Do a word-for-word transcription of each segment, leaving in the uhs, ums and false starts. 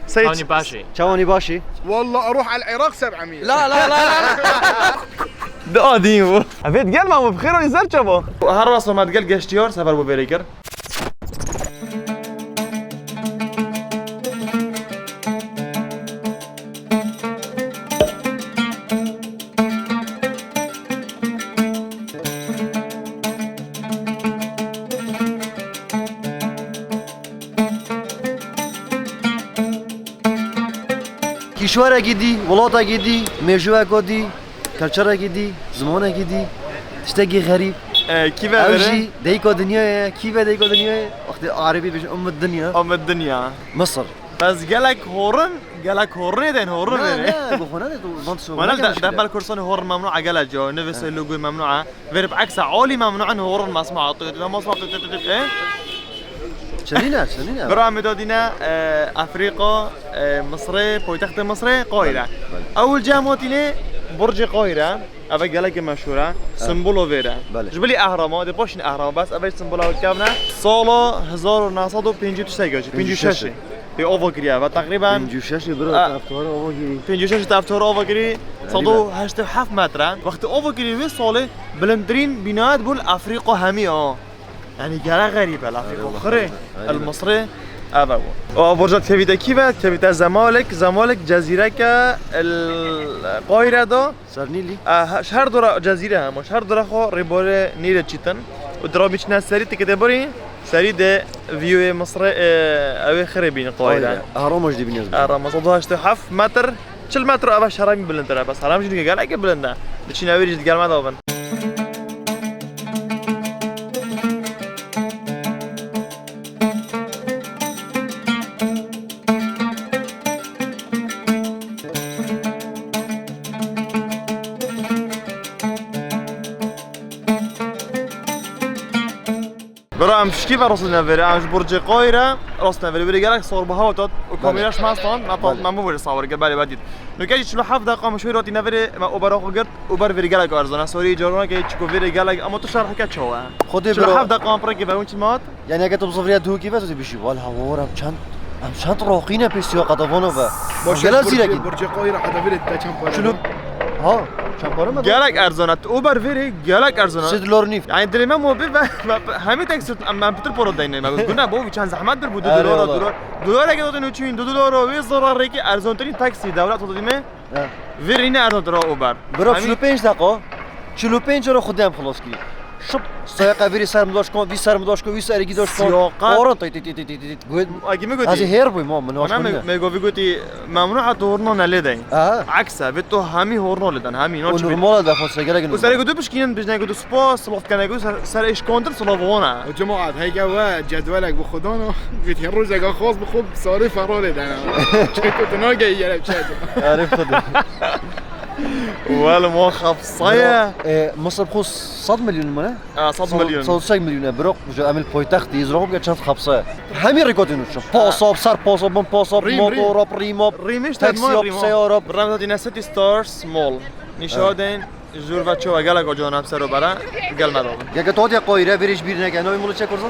Seyit, çawanî başî. Çawanî başî. والله أروح على العراق سبعمية. لا، لا، لا، لا. Di adî bû. Evê digel ma bû, bi xêr û ser çawa? Her rast ma digel geştiyar sefer bû vêrê kir. Kîşwerekî dî, welatekî dî, mêjûweko dî, kelçerekî dî, zimanekî dî, tiştekî xerîb. E, kî ve Ew vere? Jî deyka dinyayê ye, kî ve deyka dinyayê? Wextê erebî bêjin Umm ed-Dinya. Umm ed-Dinya. Misir. Bes gelek horin, gelek horinê tên horin Ne, vere. Ne, bi xwe nade tu van so. Mana de, de bel kursanê horin memnû a gelek ca, nivîsê logoyê memnû a. Verê bi eksa alî memnû an horin masma atı, masma atı, e? Çendîne, çendîne. Bira me dodîne, e, Afrika, e, Misrê, poytextê Misrê, Qahîre. Belê, belê. Ewil cem hatîne Burcê Qahîre. Eve gelekî meşhûr e. Evet. Simbolo vêre. Belê. Ji bilî ehrama, dê paşîn ehrama, bes eve simbola wekevne. Sala hezar û neh sed û pêncî û şeş. Pêncî û şeş. Pê ava kiriye ve teqrîben. Pêncî û şeş bira, a, teftara ava kirî. Pêncî û şeş teftara ava kirî. Sed û heştê û heft metre. Wextê ava kirî wê salê bilindtirîn bînayet bû li Afrika hemî a. Yani gelek xerîb e, Afrika xirê. El Misrê. Eve bû. O burca tevî de kî ve? Tevî de Zemalek. Zemalek cezîreke el Qahîre da. Sernîlî? A, ha, ji her dora cezîre hema, ji her dora xwe rêbarê nîrê çîtin. Û dira biçine serî tikê de birî, serî de vîyoyê Misrê, e, ew ê xirê bînin Qahîre. Qahîre. Ehrama jî dibîne ez. Ehrama, sed û heştê û heft metr, çil metr eve ji heramî bilindtir e, bes heram jî nike gelekê bilind e. Diçîne wê jî digel me dabin. Bira em pişkî ve rastî neverê, em ji Burcê Qahîre rastî neverê. Wêrê gelek sor bi hewa tat û kamera şmastan, me tat, me bû wêrê sawir kir, belê, we dît. Nûke jî çil û heft deqa me şûyê rotî neverê, me Uber xwe girt, Uber vêrê gelek erzan e, sorî carona ke çiko vêrê gelek, ama tu şerh ke çawa? Xwedê bira. Çil û heft deqa em pirê kir ve hûn çi mat? Yani eger tu bi zivriya duhokî ve tu dibîjî, wala hawar em çend, em çend raqîne pê siyaqeta vana ve. Em gelek zîrekîn. Burcê Qahîre heta vêrê te çend pare? Çilo-, ha, çend pare me? Gelek erzan e. Uber vêrê gelek erzan e. Sê dolar nîv. Yani dilê me mobil ve, ve, ve hemî taksî em, em pitir poro deyne. Me got, guna bo, çend zehmet bir bu, du dolar, dolar. Dolar eke dodin uçuyun, du dolar, wê zora rêkê erzantirîn taksî dewlet dodî me. He. Vêrî ne erzantir a Uber. Bira, hemî çil û pênc deqa, çil û pênc euro xwedê em xilas kirî. Şip, sayeqa vîrî ser min daş kon, vî ser min daş kon, wî serî daş kon. Siyaqa. Oran tay tay tay tay tay tay. Got. Agî min gotî. Ez ê hêr bûyim, ha, min Ona me, me govî gotî, memnû a tu horno ne lê dey. Aha. Ekse, vê tu hemî horno lê den, hemî, O normal e, xwe segerek. Û serê ku tu pişkînin, bijne ku tu spas, silav kene ku ser, ser êşkantir silav wana. O cemaat, heyke we cedwelek bi xwe dana, vê rojeka xas bi xwe sarê feralê dene. Çeko tu nageyî yere çek. Arif xwe de. Wel, ma xapsaye. E, Misir xwe sed milyon mı ne? Ha, sed milyon. Sed û sed milyon e, bro. Ji em li poytextî, ji rokê çend xapsaye. Hemî rêkotîn uçin. Pasa, ser pasa, bin pasa, motora, rîm. Rîm işte, taksî, rîm. Seyara. Bi rem zatî ne City Stars Mall. Nîşa deyn. Jûr ve çawa gelek o cihana bi ser û bere gel me dabin. Gege tu hatiye Qahîre, vêrê ji bîr neke. Navê molê çi kurza?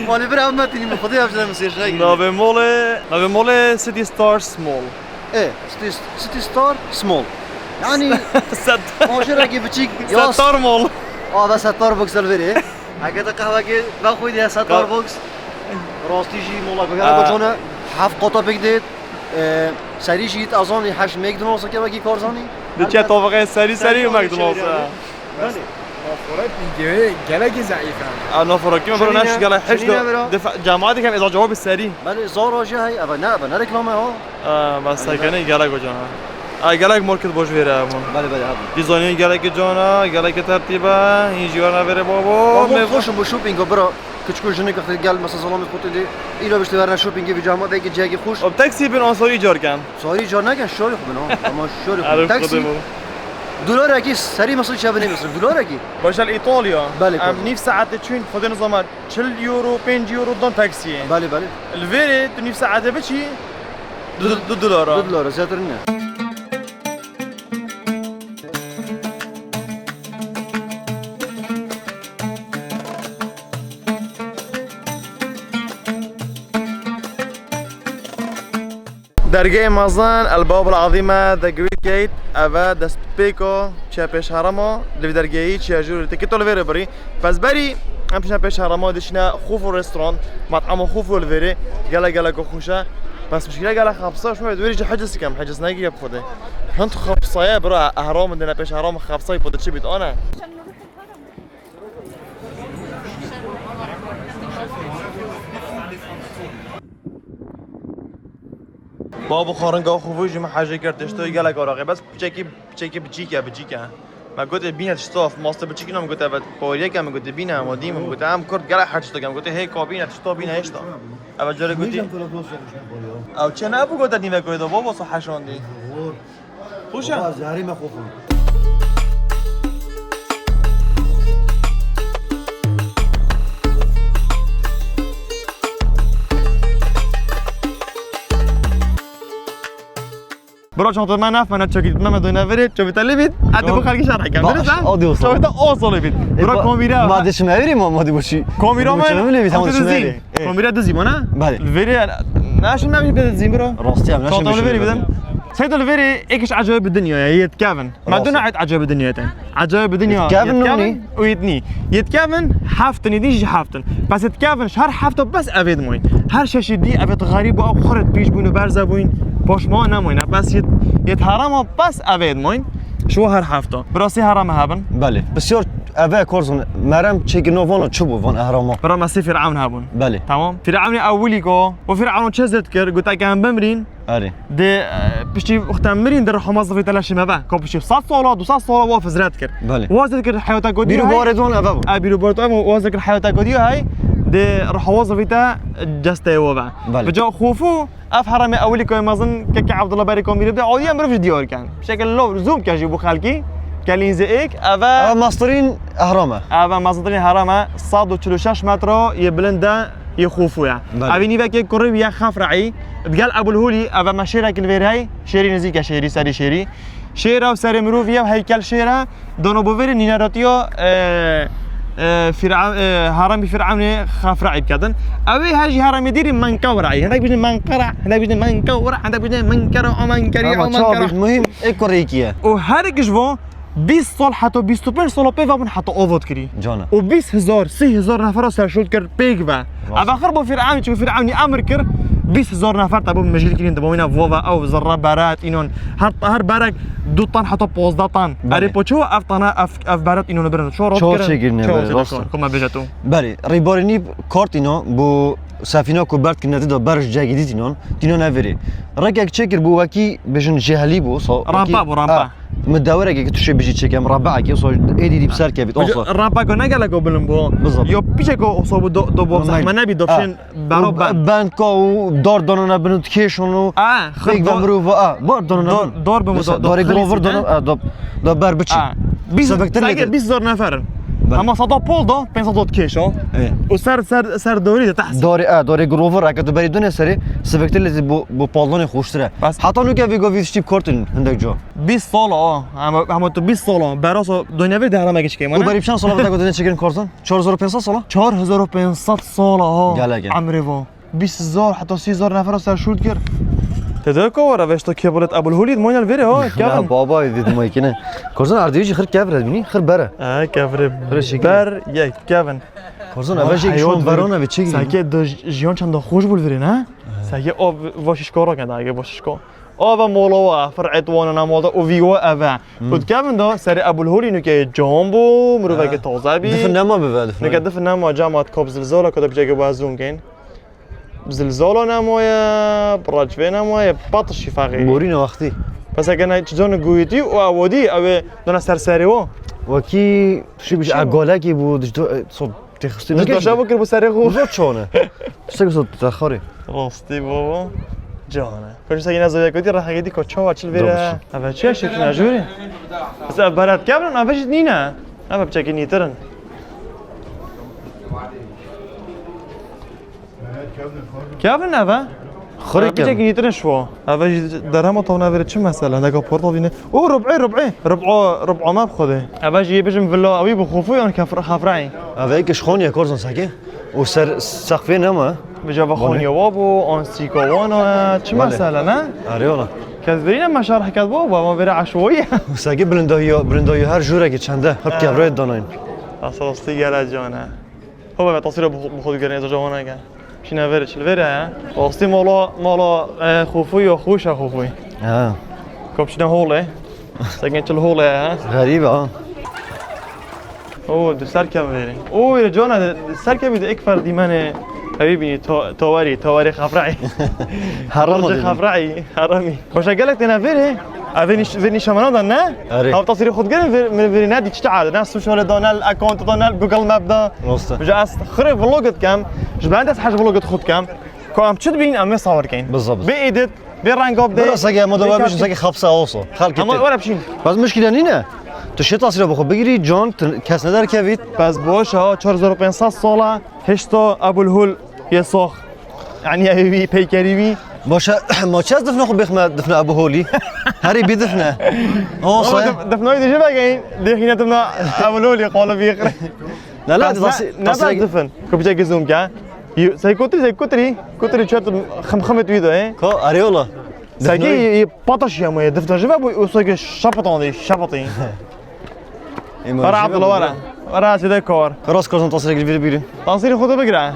Malê bir ev metinî min, Xwedê ev jine min sêr jine. Navê molê, navê molê City Stars Mall. E, City, City Star Small. Yani, Set- aşirekî biçîk. Settar Mall. Aa, ve Settar Box el vêrê. Heke te qehwekê vexwî diye Settar Box. Rastî jî mola ku gelek o cihana heft qata pêk dêt. E, serî jî te zanî heş McDonald's ke wekî kar zanî. Diçe tabiqê serî serî McDonald's e. Belê. Nafora pîngê gelekî zeîf e. A nafora kî me bira neş gelek heş do. Cemaatê kem êza cewabê serî. Belê, Zara jî hey, eve ne, eve ne reklame ha. A, bes sekene gelek o cana. A, gelek market boş vêre ama. Belê, belê, hadi. Dîzanî gelek cana, gelek tertîbe, hîn jî werne vêre babo. Ama xoş bu shopping bira. Küçük jinik gel mesela zalamet kotê de. Îro bişte werne shoppingê bi cama belki cihekî xoş. Ob taksî bin ansarî car ken. Sarî car neke şarî xwe bin ha. Ama şarî xwe bin. Taksî. Dolarekî serî mesela çevine mesela dolarekî. Başa li Îtalya. Belê, em nîv saetê çûn xwedê nizama çil euro, pênc euro dan taksiyê. Belê, belê. Li vêrê tu nîv saetê biçî du, du dolara. Du dolara, zêdetir nîne. Dergehê mezin El Bab El Azîme, The Great Gate, ev e destpêka çiya pêş herema, li vî dergehî çiya jûr tê. Kê to li vê rê birî? Pez berî em çûne pêş herema, dişine Xûfû Restaurant, met'ema Xûfû li vê rê, gelek gelek xweş e. Pes mişkîle gelek xepsa, şima wê wê jî hecîs dikim, hecîs nekiriye bi Xwedê. Hin tu xepsaye bira, ehram dine pêş herema xepsayî pode çi bît, ane? Babo xwe ringa xwe vû jî min hejê kir, tiştoyê gelek araqê, bes piçekî, piçekî biçîk e, biçîk e. Me gotê bîne tiştof, maste biçîk nam gote, evet, poriyek e, min gotê bîne, ama dî min gote, em Kurd gelek her tiştok em gote, hey, ka bîne, tiştof bîne, hêşta. Evet, cara gotî. Ew çi nebû gote dîme koyda, babo, so heşandî. Xweş e? Baba, zerrî me xwe xwe. Bro, çanta me naf, me ne çekî, me me doyne verê, çovita li bit, hadi bu xelkî şer hekem. Baş, veririz, ha? Hadi olsun. Çovita o solu bit. E, bro, ba-, komîra. Ma de şime verî ma, ma de boşi. Komîra me, çevim le bit, ama çime verî. E. Komîra dizî bana. Bale. Verî, ne şim ne bir dizî, bro. Rastî, em ne şim. Çanta li verî bidin. Seyda li verî, ek iş acayip bir dünya ya, yet Kevin. Ma duna ait acayip bir dünya te. Acayê bi dinya. Yetkevin nûnî? Û yetnî. Yetkevin heftin, yedî jî heftin. Bes yetkevin ji her hefta bes evê dimayîn. Her şeşî dî evê xerîb û ew xurt pîş bûn û berze bûyn. Paşma nemayne. Bes yet, yet herama bes evê dimayîn. Ji we her hefta. Birasî herama hebin. Belê. Pisyar eve korzon merem çêkî no vana çi bû van ehrama? Bira me sê Fîr'ewn hebûn. Belê. Tamam. Fîr'ewnê ewilî go. O Fîr'ewn çi zêd kir? Got eke em bimrîn. Erê. Dê, e, piştî wexta mirîn dê ruha me zivîte leşê me ve. Ka piştî sed sala, du sed sala wa fizret kir. Belê. Wa zêd kir heyata kodiyo. Bîr û barê wan eve bû. E, bîr û barê wan wa zêd kir heyata kodiyo hey. Dê ruha wa zivîte cesteyê wa ve. Belê. Bi ca Xûfû, ev heremê ewilî koyê mezin keke Abdullah berê komîrê de, awdiye mirov ji diyar ken. Şekil lo zoom ke jî bu xelkî. Kelîn zê ek, eve. Eve mastirîn ehram e. Eve mastirîn herem e, sed û çil û şeş metro yê bilind e. Yê Xûfû ye. Belê. Evî nîvekê kurî wî ye Xefre'î. Digel Ebul Hûlî, eve me şêrek li vêr hey, şêrî nizîk e şêrî, serî şêrî. Şêr e û serê mirovî ye û heykel şêr e. Dono bo vêrê nîneratiya, e, e, Fîr'ew-, e, heremî Fîr'ewnê Xefre'î biketin. Ew ê her jî heremê dîrî Menkewre'î. Hinek bijin Menkara, hinek bijin Menkewre, hinek bijin Menkera, o Menkeri, o Menkera. Ama çawa bît muhîm, ê kurêkî ye. Û her ek ji vo, bîst sal heta bîst û pênc sala pê ve bûn heta ava dikirî. Cana. Û bîst hezar, sî hezar nefera serşût kir pêk ve. Rast. Ev axir bo Fîr'ewnî, çi Fîr'ewnî emir kir, bîst hezar nefer te bo mijîl kirîn, di bo wîna vova ew zerre beret înon. Her, her berek du tan heta pazdeh tan. Belê. Erê poço ev tana ev, ev beret înon birin. Çor çekirine, belê, rast. Koma bêje tu. Belê, rîbarînî kort îno bu Sefîna ku berd kirine tê de ber ji cegî dît înan, tînan ev verê. Rekek çêkir bû wekî bêjin jehelî bû, sa wekî rampa bû, rampa. Ha, min dewerekê ki tu şê bijî çêke, em rabeekê, sa êdî dî bi ser kevît, osa. Rampa ku ne gelek o bilind bû. Bizar. Yo piçek o, osa bû do, do bo zehme nebî, do şên bero ben. Bendka û dar danana bin û dikêşon û. Ha, pêk ve mirov, ha, bar danana bin. Dar bin, do, do, darê grover dana, ha, do, do ber biçî. Ha. Bîst, sebektir sanki lê bîst zor neferin. Belê. Ama sada pol da, pênc sed dot keş o. Ê. Û ser, ser, ser dorî de tehs. Dorî, e, dorî grover, eke tu berî dune serê, sebektir lê bu, bu paldonê xuştir e. Bas. Hata nuke vî govî ştî kortin hindek co. Bîst sala o. Ama, ama tu bîst sala. Beraso doyne ver de herame geçkeyim. Tu berî çend sala veda gotine çekirin kortin? Çar hezar û pênc sed sala? Çar hezar û pênc sed sala ha. Gelek e. Emrê vo. Bîst zor, heta sî zor nefera ser şût kir. Te de ko wara veşto kebulet Ebul Hulîd, moyal vere ha, Kevin. Ya baba, dedim ay kine. Korzan ardiyê jî xir kevre bînî, xir bere. Ha, kevre. Xir şekil. Ber yek, Kevin. Korzan eve jî şon berona ve çi girî. Sake do jiyon çanda xoş bul verin ha. Sake o vaşişko roken da ge vaşişko. Ava mola wa, fir etwana na molda, o viwa eve. Hmm. Ut Kevin da, seri Ebul Hulî nuke can bu, mirove ke taze bi. Difin nema bi ve, difin. Nuke difin nema, camat kop zilzola, kota biçeke bu azun gen. Zilzola nemaye, bracve nemaye, pat şifaqi. Borîna wextî. Pes eke ne çizon guyitî û awodî, ew ê dona ser serê wo. Wekî tuşî bî, a golekî bû, dijdo, e, so, têxistî. Dijdo şev kir bu serê xwe. Zor çone. Tiştek so te xorî. Rastî baba. Cane. Kocî se yine zevek dî, rahat dî ko çawa çil vere. Eve çi şekil ne jûrî? Ez ev berat kevin, eve jî nîne. Eve biçekî nîtirin. Kevin eve? Xurê kevin. Çek nîtirin şo. Eve jî derhema tavna vere çi mesele? Neka portal vîne. O rub'ê, rub'ê. Rub'o, rub'o me bi xwedê. Eve jî yê bijim villa ewî bi xufu yan kefr-, xafrayî. Eve ki şxon ye korzon seke. û ser seqfê nema. Bi cava Bale. Xoniya wa bû, ansîka wana, çi Bale. Mesele ne? Erê wala. Kes verî ne meşar heket bû, ba ma verî eşwoyî. Segi bilindahiya, bilindahiya her jûrekî çende. Hep Ha. Kevrayê danayın. Asıl aslı gele cane. Hoba be tasvira bu, bu xwe digerin, ez cawana gel. Şîne verê, çil verê he. Rastî mala, mala, e, xofû ya xweş e xofû. Ha. Kapçine holê. Sekin çil holê he. Xerîb ha. Oo, di ser kem verê. Oo, verê cana di, di ser kemî de ek ferdîmenê. Evi bînî, to-, towerî, towerî xafraî. Haram Towerî o dedi. Xafraî, haramî. Başa gelek têne verê. Ev vê nîş-, vê nîşamana da ne? Erê. Hav tasîrê xwe digerin, vir-, vir-, virî ne dî çi ade, ne social da, ne account da, ne Google Map da. Rast e. Ji ez xirê vlog dikem, ji ben dest hej vlog xwe dikem. Ku em çi dibînin, em ê sawir kein. Biza biz. Bê edit, bê renga bidê. Bira sege, ama da bê bişin sege xapsa olsun. Xalk Ama etti. Were bişin. Bas muşkile nîne. Tu şê tasîra bixwe bigirî, can, tu kes ne derkevît. Bas boş ha, çar hezar û pênc sed sala, hişta Ebul Hul yê sox. Yani evi wî, peykerî wî. Başa, ma çi ez difna xwe bêxme, difna Ebu Holî? Herî bî difne. Ama Olsa. Dif-, difnoyê dijî vegeyin, dêxîne difna Ebu Holî, qolibî. Ne la, Bas ne, tasî-, ne tasî- bas difin. Ku biçe gizûm ke. Yu-, sey kutirî, sey kutirî. Kutirî çet xim xim et wî de, e? Ko, arêola. Seki Difnoyê- yi pataş ya mı, difna jive bu, o seki şapatan de, şapatan. Ema Ara jive Abdullah bu. Ara. Ara side kor. Rast kozan tasîrek li vir bîrin. Tasîrê xwe de bigire.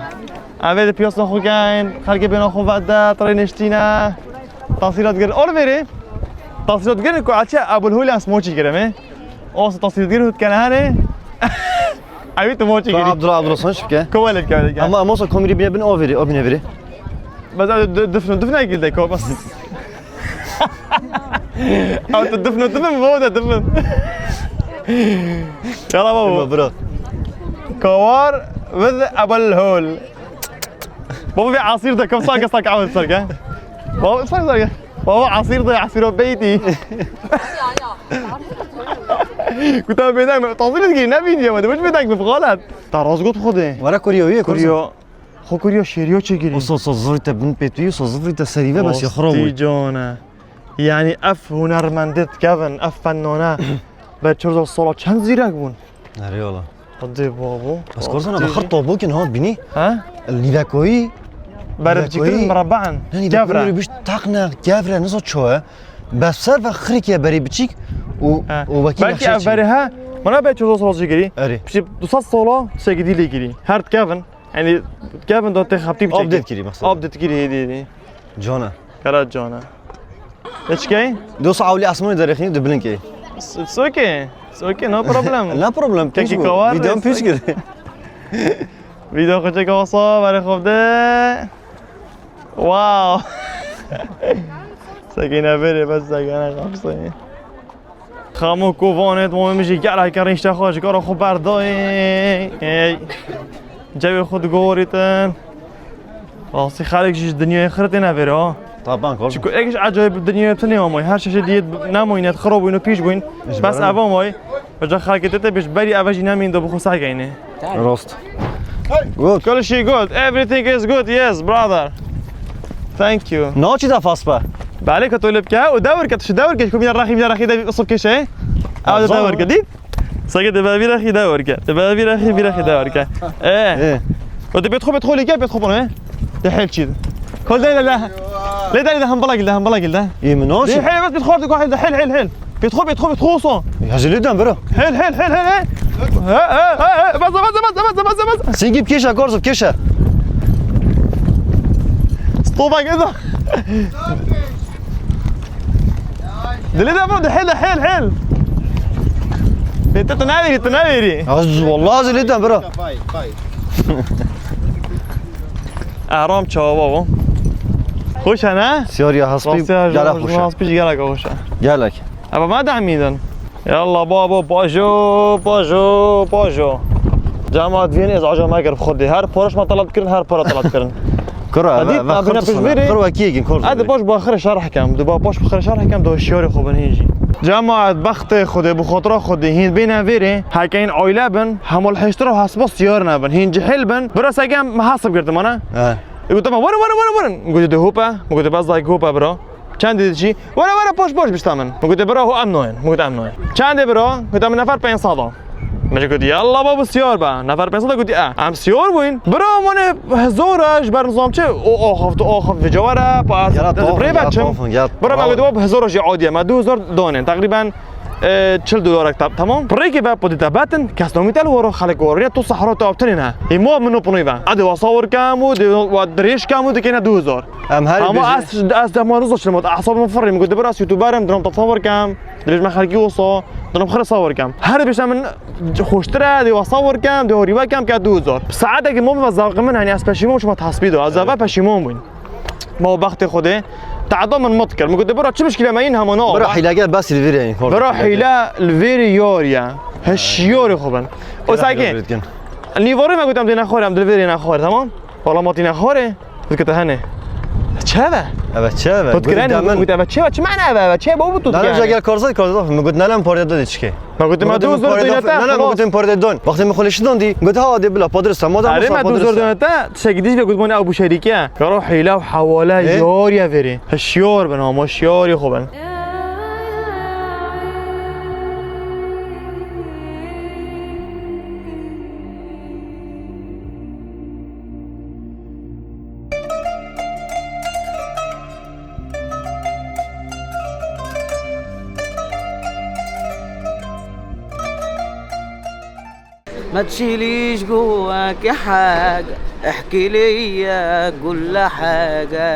Eve de piyasna xwe geyn, xelkê bêna xwe vede, tirê niştîne. Tasîrat girin. Ol verê. Tasîrat girin ku açe Abul Hula smoçî gireme. Olsa tasîrat girin hut kene hane. Evi tu moçî Ka girî. Abdullah, Abdullah sonuç bike. Kovalet geldi gel. Ama, ama olsa komiri bine bin o veri, o bine veri. Bas ev di-, difnu, difna gilde ko bas. Ama tu difnu, difnu, bu da difnu. Yala baba. Bro. Kovar with Abul Hol. Baba bir asir de, kam sanki sanki Ahmet sanki. Baba sanki sanki. Baba asir de, asir o beyti. Kuta bedak mı? Tasir ki ne bileyim hadi, boş bedak mı? Galat. Ta razgot xode. Wara Koriya, wî Koriya. Koriya. Xo Koriya şeriya çekiri. O so, so zırı te bin petü, so zırı te serive bas ya xrabu. Rastî cana. Yani ev hunermendê dikevin, ev fennane. Ber çar hezar sala çend zîrek bûn? Erê wala. Hadi babo. Ez korzana Hadi. Xir tobo kin ha bini. Ha? Lîvekoyî. Ber Lîvekoyî. Biçîktir miraban. Ne, lîvekoyî Kevre. Bîş taqne kevre nizo çoye. Bes ser ve xirike berî biçîk û, Ha. Û wekî Belki nexşe ev çî. Berê ha. Mana be çar hezar sala çekiri. Erê. Pişi du sed sala sekidî lê kiri. Her dikevin. Yani dikevin da te xaptî biçekî. Update kiri mesela. Update kiri hedi hedi. Cana. Kara cana. Hiç key? Dosa awli asmanı derexin de bilinkey. It's, it's okay. It's okay, no problem. No problem. Kekî pîç bu. Kawar, videom it's pîç okay. Kir. Video koçek olsa, bari xovde. Wow. Sekine beri, bas sekine kapsayı. Xamo kovanê, tamamê jî gelek kerîn, işte xwe ji kara xwe berdayê. Ey. Cewê xwe digorîtin. Rastî xelk jî ji dinyayê xirtê nevêre ha. Taban kol. Çiko ek ji ecayîb dinyayê tune amay. Her şey diye nemoyne, xirab bûyne, pîş bûyn. Bes eva amay. Ve ca xelkê te te bêj berî eve jî nemîn de bi xwe sergeyne. Rost. Good. Kol işi good. Everything is good. Yes, brother. Thank you. Naçî da faspa. Belê ke tu lê bike û dewr ke, tu şu dewr ke, ku bîne rexî, bîne rexî de sop keşe. Ew de dewr ke, dît? Sege de be vî rexî dewr ke. De be vî rexî, vî rexî dewr ke. E. E. O de pêt xo, pêt xo lê ke, pêt xo bone. De hel çî. Kol de le, le. Lê de, lê de hembala gil de, hembala gil de. Ê, min naşî. Lê hel, bes pêt xo de, hel, hel, hel. Pêt xo, pêt xo, pêt xo so. Ya zilê dem bira. Hel, hel, hel, hel, hel. He, he, he, he. Bas, bas, bas, bas, bas, bas, bas. Singî bikeşe, Korzo, bikeşe. Stopa gel. Dilê de bro, de hel, hel, hel. Bê te tu navêrî, tu navêrî. Az, vallahi zilê dem bira. Aram çawa baba. Xweş e ne? Siyariya hespî, Rastî ya, gelek ji xweş e. Hespî jî gelek xweş e. Gelek. Eva me dehmî din. Yalla babo, pajo, pajo, pajo. Cemaat vîn ez aca me kir xwedê. Her poroş me talep kirin, her poro talep kirin. Kura, Hadi, ve, ve abine xirtisana. Pişt viri. Kura, wekî yekin, kor Hadi zirî. Baş ba xire şer hekem. Du ba baş xire şer hekem, do şiyarê xwe bin hîn jî. Cemaat, bextê xwedê, bi xotira xwedê, hîn bêne vêrê. Hekeyn aile bin, hemal heştira hasba siyar nebin. Hîn cihil bin. Bira sekem me hasib girdim ana. He. Gote me, "Werin, werin, werin, werin." Gote, "De hope." Gote, "Bas dayk hope, bira." Çendê diçî? "Were, were, poş, poş, bişta min." Min gote, "Bira, ho em nayên." Min gote, "Em nayên." Çendê bira? Gote, "Min nefer pênc sed a." Min jî got, "Yalla babo, siyar be." Nefer pênc sed gotiye, "E." Em siyar bûyn. Bira, em ê hezar e, ji ber nizam çi? O axaft, o axaft vêca were, pa ez, Gela ez bi rê tafin, gela veçim. Tafin, gela Bira, me tafin. Got, "Bab, hezar jî adiye, me du hezar danên." Teqrîben, e, çil dolarek te-, temam. Pirêkê ve podî te betin, kes namî te li waro, xelek waro, tu sehra tu avtinê ne. Ê ma min o punî ve. Adi wa sawir kem û di-, wa dirêj kem û dikêne du hezar. Em her Ama bêjin ez, ez dema nizo çilim, esabim firî, min got, "Bira, ez youtuber im, dinom te sawir kem." Dibêjim xelkî wisa, dinom xire sawir kem. Her bêjim min xweştir e, dê wasa wor kem, dê horî we kem ke du hezar. Saetekî mom ve zavqê min, hani ez peşîmon çima tesbî do. Ez eve peşîmon bûn. Ma bextê Xwedê, te'da min mat kir. Min gote, "Bira, çi mişkîle me yîn hema na Bira, ava?" Hîlege bes li vîrê yîn, xor Bira, hîlege. Hîle li vîrê yar ye. Hişyarê xwe bin. O Hîle sakin. Li vîrê dikin. Nîvarê me gotem dê nexwarê, em di li vîrê nexwarê, tamam? Wala matî nexwarê. Dikete hene. Çi heve? Eve çi heve? Hot kirin, demin. Got eve çi heve? Çi mane eve, eve çi heve? Baba tu Nana dikene. Jagel Karzan, Karzan. Min got, "Nana em parê de diçke." Ma gotim, "Ma tu zor parê de, dönete, ma gotim parê de dön." Wextê min xwe lê şidan dî. Got, "Ha, de bila, padrisa, madem Are wisa ma tu zor padrisa." Dönete, tişekî dî ve got, "Bana ew bu şerîke." Karo hîla û hewale E? Yarî ya verê. Hişyar bin, ama hişyarî xwe bin. ما تشيليش جواك حاجة، احكي ليا كل حاجة،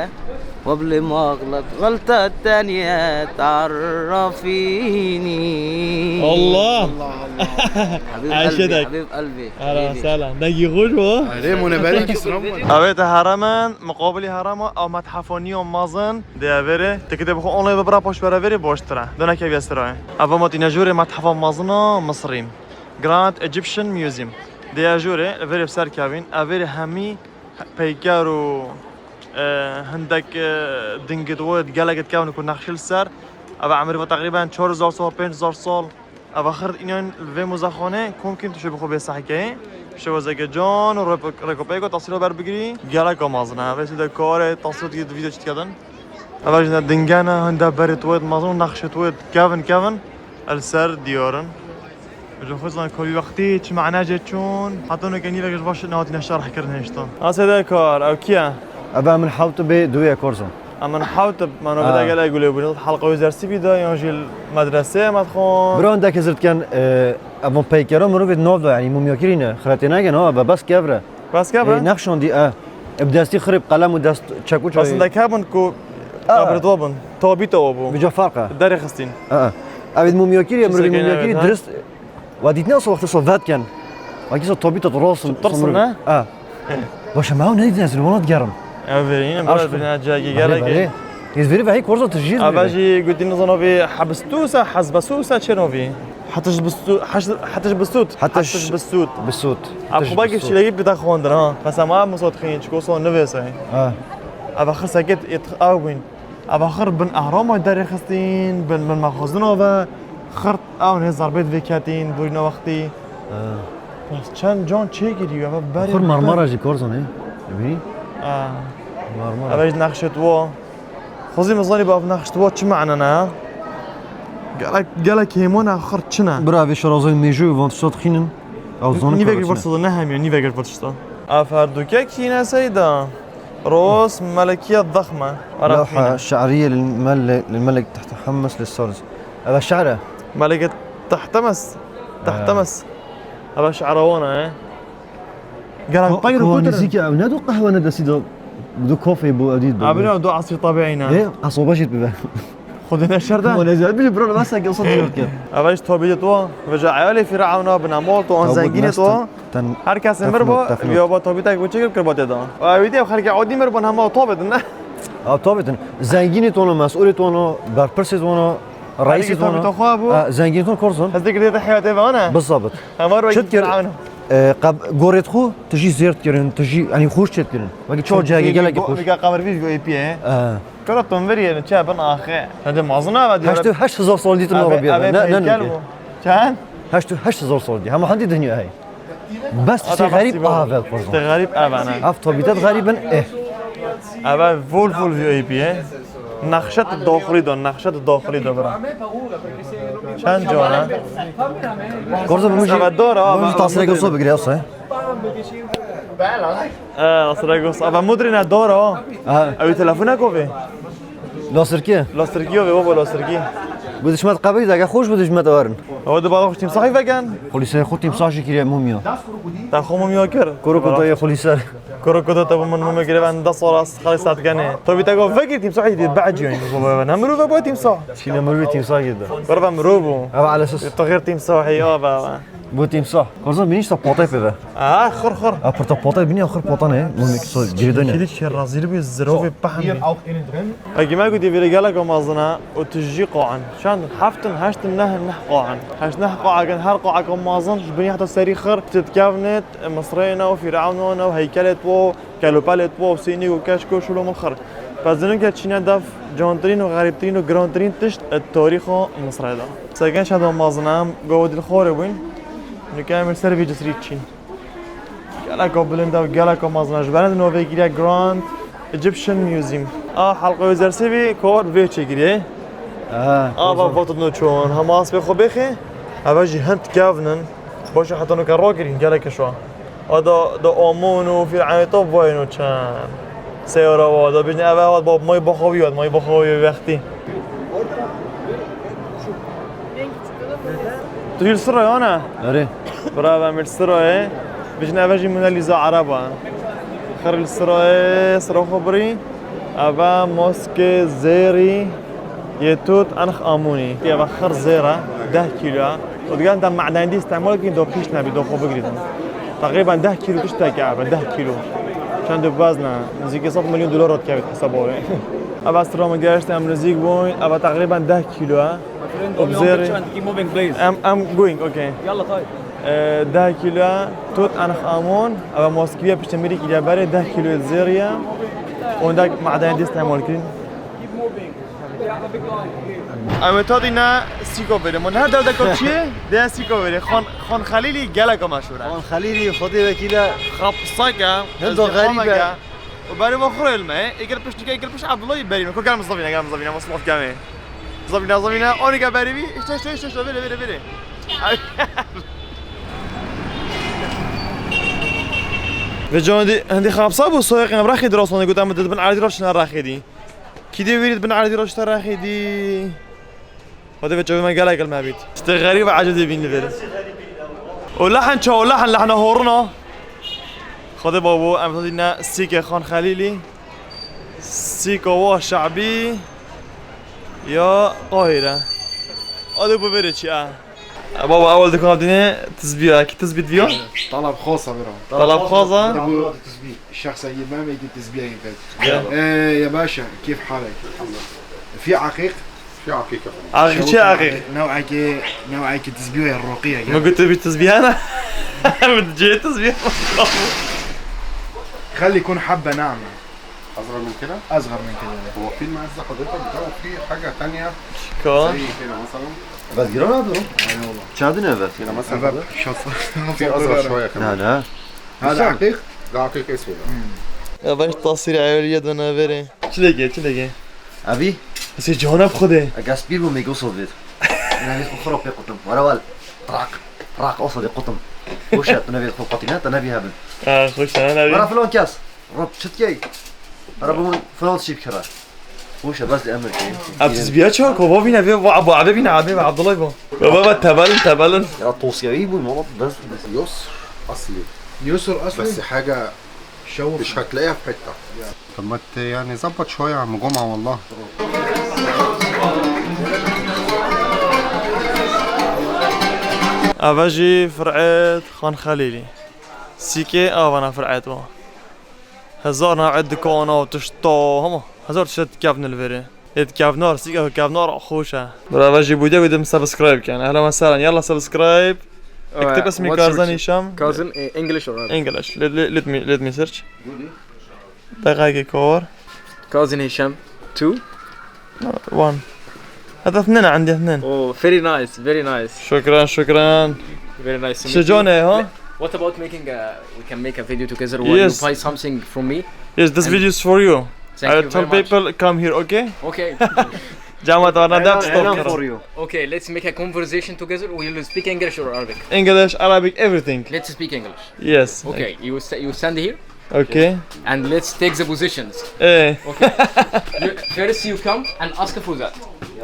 وقبل ما أغلط غلطة تانية تعرفيني. الله. الله، الله. حبيب قلبي، Ayşe dek. حبيب قلبي، Ara, حبيبي. Selam. Dengî xweş bû. Erê, mûneberî kî sıra mı? Avê te heremen, muqabilî herema, ew methafa nîyo mezin, dê verê. Tikê te bixwe online bibira paş bere verê, baştir e. Dona keviye sira. Eva matîne jûrê methafa mezina Misrîn. Grand Egyptian Museum. Dê ya jûrê, li verê bi ser kevîn. Ev verê hemî peyker û, e, hindek, e, dingit wê gelek ditkevin ku nexşî li ser. Ev emrî ve teqrîben çar hezar sal, pênc hezar sal. Ev axir înan li vê muzexanê komkîn tu şê bi xwe bê sehkeyê. Şewezeke can û rêko-, rêkopeyko tesîra berbigirî. Gelek amazin e. Ev ê tu de karê tesîra dikî, vîdeo çi dikedin. Ev jî dingene, hinde berê tu wê mezin û nexşê tu wê kevin kevin. El ser diyar in. Ji xwe zan ku wî wextî çi mane jê çûn, heta nûke nîvek ji baş nehatîne şerh kirin hêştan. Asê de kar, ew kî ye? Ebe min hewt bê duyê Korzo. Em min hewt, mano Ha. bide gele gulê bûn. Helqa wî dersî bî de yan jî medresê me dixwin. Bira hindek hizir dikin, e, evan peykera mirovê nav da, yani mumyakirî ne, xiretê neke, ha, be bes kevre. Bes kevre? E, nexşandî, e. E, bi destî xirib, qelem û dest çek û çay. Aslında kevin ku Ha. kabir do bûn. Tabîta o bû. Bi ca farq e. Derê xistîn. Ha. Evet, mumyakirî, Çi mirovê sekene mumyakirî evet, ha? dirist. Wa dîtine so wextê so vet ken. Wa kî so tabîta tu rosin. Tirsin, ne? Ha. Başa me ew nedîtine, ez li wana digerim. Ev verî, yine Aşk biraz bir cihazı Belê, gerek. belê. Ez verî vehî Korzo tu jî Ava verî. Jî gotî nizano vî hebistûsa, hezbesûsa çêno vî. Hetiş bistû-, heş-, hetiş bistût. Hetiş Hetiş bistût. bistût. Ev Hetiş xwe belkî bistût. şîleyî bide xwendin, ha. Mesela ma Musot Xîn, çiko so nivêsay. Ha. Ev xir seket êt ew bûn. Ev axir bin ehrama derê xistîn, bin, bin mexazina ve xirt ew nê zerbê divê ketîn, dorîna wextî. Ha. Bes çend can çêkirî, ev berê Xir Marmara jî Korzan ê. Bînî? Ha. Marmara. Ev jî nexşê tu wa. Xwezî min zanî bi ev nexş tu wa çi mane ne? Gelek, gelek hêman e, xir çi ne? Bira vê şerazayên mêjû van tişta dixînin. Ew zanin Nîvek kara çi ne. Vir soda ne hemiye, nîvek vir tişta. Ev her dukek yine seyda. Roz melekiya dexme. لوحة شعرية للملك، للملك تحتمس للسورز. هذا شعره. Meleke Tehtemez. Tehtemez. Ev şe'ra wan e. Gelek tayr û kutir. Nizîkî ew ne du qehwe ne desî do, du kofê bû, ew dît bû. Abi ne, du asrî tabiî ne. Ê, esaba jî bibe. Xwedê neşerde. Û nezî, bilî bro, mesela ki olsa diyor ki. Ev jî tabît wa, veja eyalê Fîre'wna, bina mol to, an zengînê to. Her kesê mir bo, ya ba tabîtek bo çêkir kir ba tê da. Ew dî ev xelkê adî mir bo, hema tabît ne. Ew tabît in. Zengînê to no, mesûlê to no, berpirsê to no, reîsê to no. Tabîta xwe bû. Ha, zengînê to no Korzan. Ez dikir dê heyatê ve ne. Bizabit. Hema ro Çit kir, Fîre'wna. E, qab-, gorêt xwe, tu jî zêrt kirin, tu jî, yanî xweş çêt kirin. Wekî ço cihekê gelekî xweş. Vîga qaver vî vî ê pî ye. Ha. Kara tom verî ne, çi bin axe. Hadi mazin ava diyor. Heşt û heşt hezar sal dîtin Abi, Arabî. abi Ne, ne, peyker ne. Bu. Çend? Heşt û heşt hezar sal dî. Hema hindî dinya hey. Bes tiştê xerîb aha ve Korzan. Tiştê xerîb ava ne. Ev tabîtet xerîb in, eh. Ava vol vol vî ê pî ye. Nexşet daxilî da, nexşet daxilî da bira. Çend can e? Korza, bu Eve dor e, bu eve tasirek mudrine. Olsa bigire olsa. E, tasirek olsa. Eve mudrine dor e. Ha. Ew telefona kovê. Lasirki. Lasirki ove, baba lasirki. Bu dişmet qabî de, xoş bu dişmet warin. Ew de bala xoş timsahî vegen. Polîsê xwe timsah jî kiriye mumya. Te xwe mumya kir. Kuru kutu ye polîser. Kuru kutu te bu min mumya kire ben dest ora xalis saat gene. To bir te go vekir timsahî dî bacî yani. Ne mirov e bu timsah. Çine mirov timsah girdi. Kurban mirov bu. Eve alesas. Tahir timsahî ya baba. Bu timsah. Korza biniş ta potay peve. Aa, xir xir. A, pirta potay bini, xir pota ne? Mumik so geri dönüyor. Kili çe razil bi zirovê pahmi. Egi me gudi vire gelek mezin e û tu jî qoan. Çend? Heftin, heştin, neh, neh qoan. Heşt neh qoa gen, her qoa ke mezin, ji binî heta serî xir, tu dikevnit, Misrê ne û Fîrewn ne û heykelê tu, kelopelê tu, û sînî û keşk û şûlûm û xir. Pez dinûke çîne dev, cantirîn û xerîbtirîn û girantirîn tişt, e, tarîxa Misrê de. Segen şedo mezin em, gava dil xorê bûyn. Nûke em li ser vî cisrî çîn. Geleka bilind e û geleka mezin e. Ji ber di navê giriye Grand Egyptian Museum. A helqa wê zersê vî kar vê çêkiriye. Aha, ava vatit no çon. Hema aspê xwe bêxê. Eve jî hind kevn in. Baş e heta nûke rakirîn gelek şo. A da, da Amon û Fîrewnê to vayno çend. Seyara wa da bîne eve hat bab may baxawî hat, may baxawî wextî. Tu jî li Sirayê ne? Erê. Bravo, em li Sirayê. Bijin eve jî Mona Lisa Ereba. Xir li Sirayê, sira xwe birî. Eve moskê zêrî yê Tut Anx Amunî. Eve xir zêr e, deh kîlo e. Û digan te madenî îstemal kî do pîş nebî, do xwe bigirîtin. Teqrîben deh kîlo tiştek e eve, deh kîlo. Çend û bezne, nizîkî sed milyon dolar hat kevit hesaba wê. Eve sira min gehişt em nizîk bûn, eve teqrîben deh kîlo e. Û bi zêrî. Em, em going, okay. Yalla tay. Ee, deh kîlo Tut Anx Amon, eve moskî ye piştî mirî kî berê deh kîlo zêrî ye. Ondak madenî îstemal kirin. Em ê ta dîne sîko verê. Min her derdeka çi ye, de sîko verê. Xan, Xan Xelîlî geleka meşhûr e. Xan Xelîlî, Xwedê wekîl e. Xapsak e. Hindo xerîb e. Û berê me xurê ilme. Êgir pişt dike, êgir pişt Abdullah berî me. Ko gel min zavîne, gel min zavîne, min silav kemê. Zavîne, zavîne, anî ke berî bî. İşte, işte, işte, işte, verê, verê, verê. Ve can hindî, hindî xapsa bû, soyek em rexê dirastan gote, em dibin erdî raşine rexê dî. Kî dê wêrî bin erdî raşte rexê dî. Xwedê ve çavê me gelek ilme bît. Tiştê xerîb ecêb dê bîn li vêrê. Û lehn çawa lehn, lehna horina. Xwedê babo, em tadî ne sîkê Xan Xelîlî. Sîka wa şe'bî ya Qahîre. Adê bu vêrê çi e? E, baba, ewel dikan dîne tizbî ya. Kî tizbî diviya? Talab xasa bira. Talab xasa? Bu tizbî. Şexsa yê me, me yê tizbî yê pek. Ya. E, ya başa, keyf halek? Fi aqiq? Fi aqiq efendim. Aqiq çi aqiq? New'ekê, new'ekê tizbî ya roqiye. Min got tu bî tizbî hene? Min cê tizbî. خلي يكون حبة ناعمة. أصغر من كده؟ أصغر من كده. هو في المعزة حضرتك ده وفي حاجة تانية. Ka? زي كده مثلًا. بس جرى هذا. أيوة والله. Çadin evet. كده مثلًا. في أصغر شوية كمان. لا، لا. هذا عقيق؟ ده عقيق أسود. Ya ben tasîr eweliye döne verê. Çileke, çileke. Abi? Sê cihana bi xwedê. Egas bir bu mego sovêt. Yani bu xrop pê qutum. Wara wal. Rak. Rak olsa de qutum. Hoşa, tu nevê xwe qatîne, te nebî hebin. Ha, hoşa, ne Wara nebî. Filan kes. Rab çitkey. Ara bu filan şî bikira. Hoşa, bas de emir key. Ev tizbiya çawa ko? Bo vîne vê, bo, bo, ebe bîne, ebe, Abdullah bo. Baba, baba, tebelin, tebelin. Ya tosya iyi bu, mama, bas. يسر أصلي. يسر أصلي. بس حاجة شوف. مش هتلاقيها في حتة. طب ما ت-، يعني ظبط شوية يا عم جمعة والله. Eve jî fir'et Xan Xelîlî. Sîkê avana fir'et wa. Hezar navê dikana û tişta hema. Hezar tişt kevn li vêrê. Ê kevnar, sîka kevnar xweş e. Bira ve jî bûde wê dim subscribe ken. Ehlen ve sehlen. Yalla subscribe. Ektib ismi Karzan Hişam. Karzan, eh, English or Arabic? English. Let, let, let me, let me search. Deqayekê kor. Karzan Hişam two. One. هذا اثنين، عندي اثنين. Oh, very nice, very nice. شكرًا، شكرًا. Very nice to meet you. شجونة، ها؟ What about making a, we can make a video together while you buy something from me? Yes, this video is for you. Thank you very much. I'll tell people come here, okay? Okay. Cama te wana dert stop Elan kara. For you. Okay, let's make a conversation together. Will you speak English or Arabic? English, Arabic, everything. Let's speak English. Yes. Okay, you st- you stand here Okay. and let's take the positions. Ee. Okay. You, first you come and ask for that.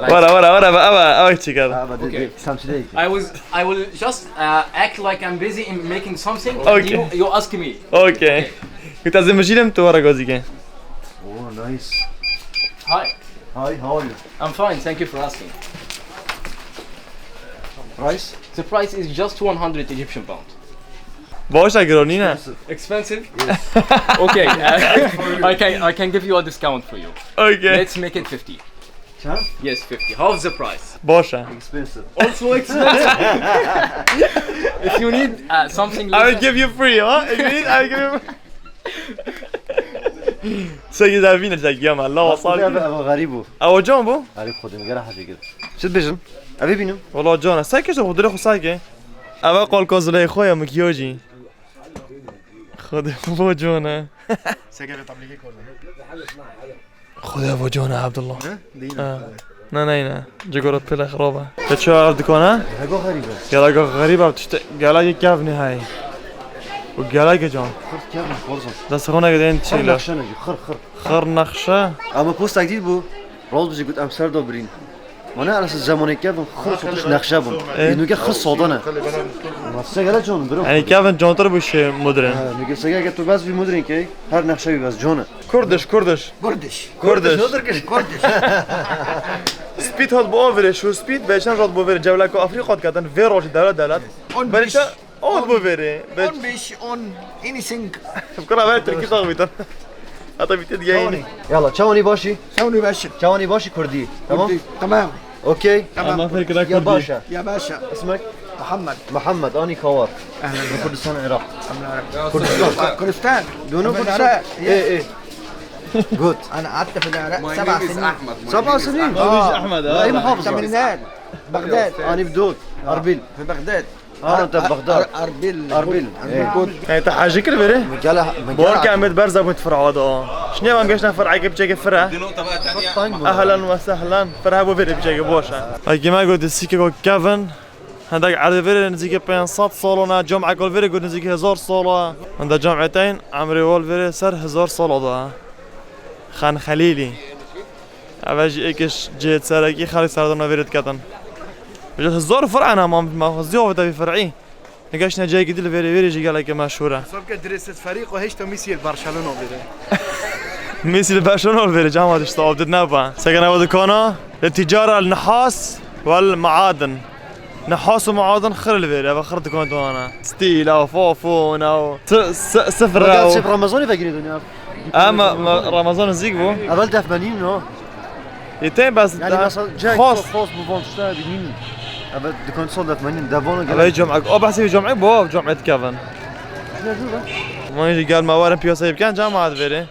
Like, Wara wara wara wara wara çiğ kara. Ah, but Okay. Samsung. I was I will just uh, act like I'm busy in making something. Okay. And you you ask me. Okay. Kuta zemjilem tu wara gozike. Oh, nice. Hi. Hi, how are you? I'm fine. Thank you for asking. Price? The price is just one hundred Egyptian pound. Başa gironî ne? Expensive? Okay, uh, I can I can give you a discount for you. Okay. Let's make it fifty. Huh? Yes, fifty. Half the price. Başa. Expensive. Also expensive. If you need uh, something I will less, give you free, ha? If you need, I will give you. Segi zavine segi ama la Abi, wasal. abi, abi, garip bu. Awo can bu? Garip xodem, gel hacı gel. Siz bizim. Abi benim. Wala cana. Sen keşe xudure xusake. Ava qol kozulay xoya mikyajî. Xode bo cana. Xode bo cana Abdullah. Ha. Ne ne ne. Cigora pile xiraba. Te çi ev dikana? Hego garibe. Gela go xeriba tişte gela ge kev ne hay. Bu gela ge can. Xırt kevin, korzum. Dest xona ge den Xır çile. nakşanı, xır, xır. Xır nexşe. Ama postak değil bu. Roz bizi gut em ser do birin. Mana arası zamanı kevin xır sotuş nakşe bun. E? Nuke xır sodana. Masa gele canım bro. Yani kevin cantir bu şey mudrin. Ha, nuke sege ke tu bas bir mudrin ki her nakşe bir bas canı. Kurdiş, Kurdiş. Kurdiş. Kurdiş. Kurdiş. Speed hat bu avre, şu speed ve çen rat bu vere cevlako Afrika hat katan ve roji dara dalat. On Ben beş. işte ot bu vere. Ben On beş, on, anything. Kura ver Türkiye takip eden. Hatta bitti diye yeni. Yalla, çavani başı. Sewni beşin. Çavani başı Kurdi. Tamam? Kurdi. Tamam. Okey. Tamam. Ama fikra Ya Kurdi. Başa. Ya Başa. İsmek? Muhammed. Muhammed, ani Kawar. Kurdistan, Irak. Kurdistan. Kurdistan. Dönü Ama Kurdistan. nara- E, e. Good. أنا قعدت في العراق سبع سنين. Sabah senin. Ahmed ha. Ay Muhafız. ثمانينات. بغداد. Ani Bidok. Arbil. في بغداد. Ana te Bagdad. أربيل. Arbil. Yani te hacı kir vere. Gel. Bor ki Ahmet Berza bu فرع da. Şimdi ben geçen فرع gibi çeke فرع. Tang bu. Ahlan ve sehlan. فرع bu vere bir çeke boşa. Ay kime gördü sike go Kevin. Hendek erdê vere nizîkê pênc sed sala ne, cam ekol vere got nizîkê hezar sala. Hende cam eteyn emrê wal vere ser hezar sala da. Xan Xelîlî. Eve jî êkiş cihê serekî xelk serdana vêrê diketin. Ji hezar fir'e ne ma, ma xwe zî avête vî fir'î. Nigeştine cihekî dî li vêrê, vêrê jî gelekî meşhûr e. Sabke dirêsêt ferîqo heşta Mîsî li Barcelona vêrê. Mîsî li Barcelona vêrê, cama dişta av dit neba. Sekene ve dikana, li ticara, li nihas, wel maadin. Nihas û maadin xir li vêrê, eve xir dikan dona. Stîl, ew fofon, ew si-, si-, sifre, Gel ew. sep Ramazan'ı ve günü dönüyor. Ama, ma, Ramazan nizîk bû. Evel defmenîn no. Yê tên bes Yani mesela cenk xas. Xos bu von işte bilmiyorum. Evet, dükkan sol defmenîn. Devonu Eve gel. cum'e, o behsê cum'e bo, cum'e dikevin. Man jî gel me werin piyasayê bikin, cama ad vêrê.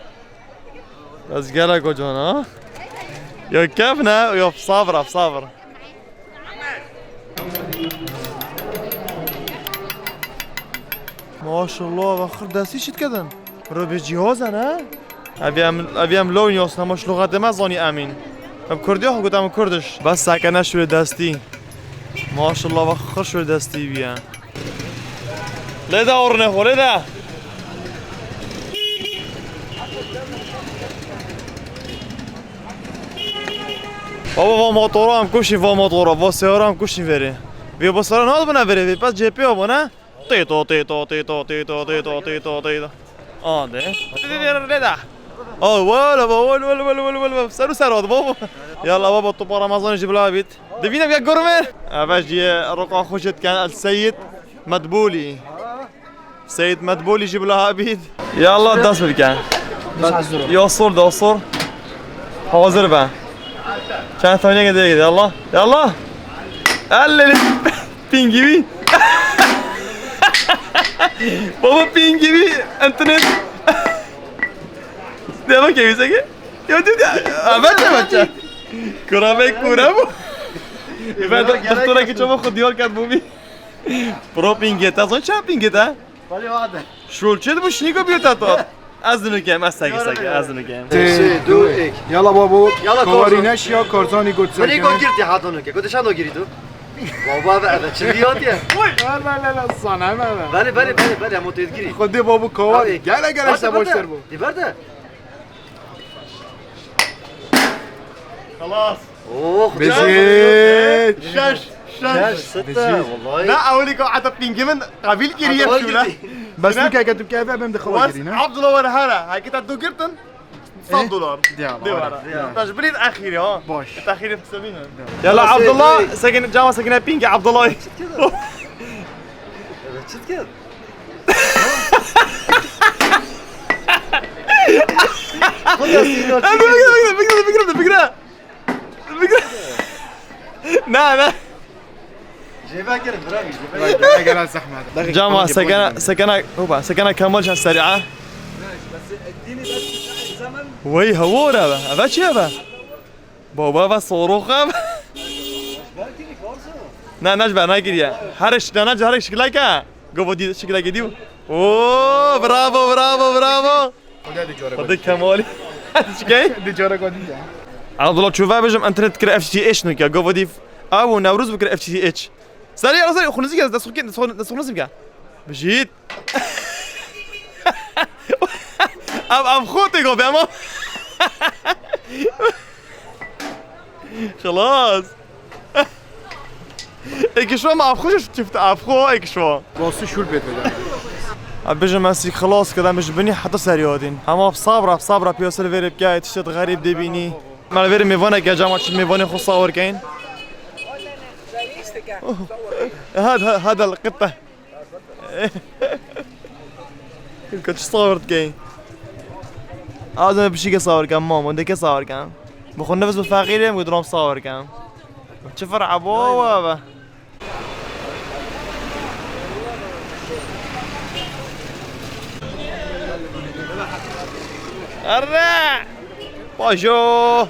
Ez gelek o cana. Ya kevin e, ya sabir, sabir. Maşallah, ve xir destî çi dikedin? Robê cihaz e, ne? Ev em, ev em lewin yasna, ma ji lûxetê me zanî emîn. Em Kurdiya xwe got em Kurdiş. Bes seke ne şûrê destî. Maşallah, ve xir şûrê destî bîye. Lê de orne xwe, lê de. Baba, va motora em kuşî, va motora, va seyara em kuşî verê. Vê ba seyara nat bine verê, vê pes C P A bû, ne? Têto, têto, têto, têto, têto, têto, têto. A, de. Lê de. A, wala, wala, wala. Seru ser hat, baba. Yalla, baba, tu para Ramazan jî bila bît. Divîne ya gurme. Eve jî roqa xwe jê diken, El Seyid Medbûlî. Seyid Medbûlî jî bila bît. Ya Allah, dest bike. Ya sor, da sor. Hazir be. Çend tane gidecek, ya Allah. Ya Allah. Elleri pingili. Baba pingili. Internet. Ne bak evimize ki? Ya dedi. Abacha, abacha. Kurabe kura bu. Ben doktora ki çabuk diyar kat bu bir. Pro pingeta, zon çap pingeta. Şul çi bu şniko bir tato. Ez dinukem, ez seke seke, ez dinukem. Sê, du, ek. Yala babo, Yala kawarî Korzo. Neşiya, Karzanî got Min ê got serkene. Girtî hato nuke. Got şan do girî tu. Baba ve eve çi diyotiye. Ver ver lan sana ver ver. Bale bale bale bale, ama tu girî. Xwedê babo kawarî. Abi, Gele gele berde, se boş berde. ser bu. Di berde. Xelas. Oh. Bezit. Şeş. Şeş. Şeş, sitte, vallahi. Na ewlî ka heta pîngê min qebîl kiriye Hadi şûna. girî. Bes tu keke tu keve bim de xewa Was girî ne. Abdullah were here. Heke te du girtin. Sed dolar. Ya, De var. were. Taş bilî exîrî ha. Boş. Exîrî hesabîne. Yala Abdullah, sekin cama sekine pîngê Abdullah. Evet, çıt gel. Bigre, bigre, bigre, bigre. Bigre. Na, na. Cebe girin, bırak. Gele gele zehmet. Cama sekene, sekene, hopa, sekene Kemal şan seri'a. Wey hewor eve, eve çi eve? Baba eve sorox eve. Ne, ne ji ber nekiriye. Her iş, ne, ne, her iş şikileke. Govo di şikileke diyo. Oo, bravo, bravo, bravo. Hadi Kemal. Çikey? Di cara godî ya. Abdullah çu ve bêjim internet kir F T H nuke. Govo di. Abu Newroz bikir F T H. Serî ya serî xunizî gez, dest xunizî gez. Bijît. Ev, ev xo tê gavê, ama. Xelas. Êkişo ma ev xo çift, ev xo êkişo. Rastî şûr pê tê. Ev bijim ez xelas kirim, ji binî heta serî hatîn. Hema sabra, sabra piyasir vêrê bike, tiştet xerîb dibînî. Me vêrê mêvaneke cama çi mêvanê xo sawir keyin. Hada, hada el qitte. Ka çi sawir dikey? Az em pişîke sawir kem, mam, wendeke sawir kem. Bi xwe nefs bi feqîrê em, ku dirom sawir kem. Çi ferq ebo we be? Erre! Pajo!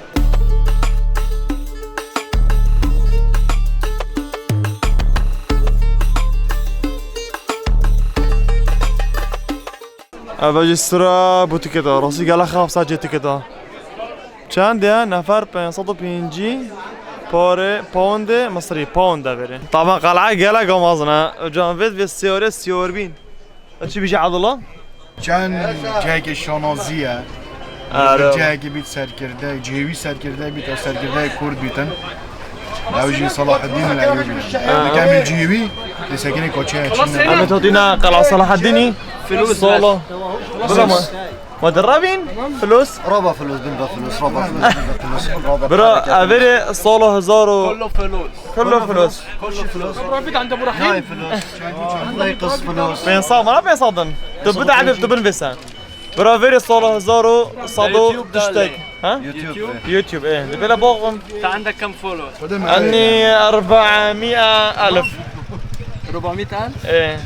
Eve jî sira bûtikê de, rastî gelek xeps a cê tikê de. Çend e? Nefer pênc sed û pêncî parê, poundê Misrî, pound de verê. Taban qel'a gelek mezin e. Can vêt vê siyorê siyorbîn. Çi bijî Abdullah? Çend cihekê şanazî ye. Ero. Cihekê bît serkirdeyê, cihê wî serkirdeyê bît, ew serkirdeyê Kurd bîtin. Ew jî Salahaddin le ew jî. Dikemê cihê wî, lê sekinê koçeya çîn e. Em hatîna Qel'a Salahaddinî. Solo. Bira ma. Ma derrabîn? Flus? Raba flus, bin ba flus, raba flus, bin ba flus, raba. Bira, evere solo hezar û. Kullu flus. Raba flus. Nine flus. Nine kız flus. Pênc sed, mana pênc sed in. Tu bide edil, tu bin vêsen. Bira verê sala hezar û sed û tiştek. Ha? YouTube. YouTube, e. Di bela boxum. انت عندك كم فولور؟ Enni erbamîe elf. أربعمية ألف؟ E.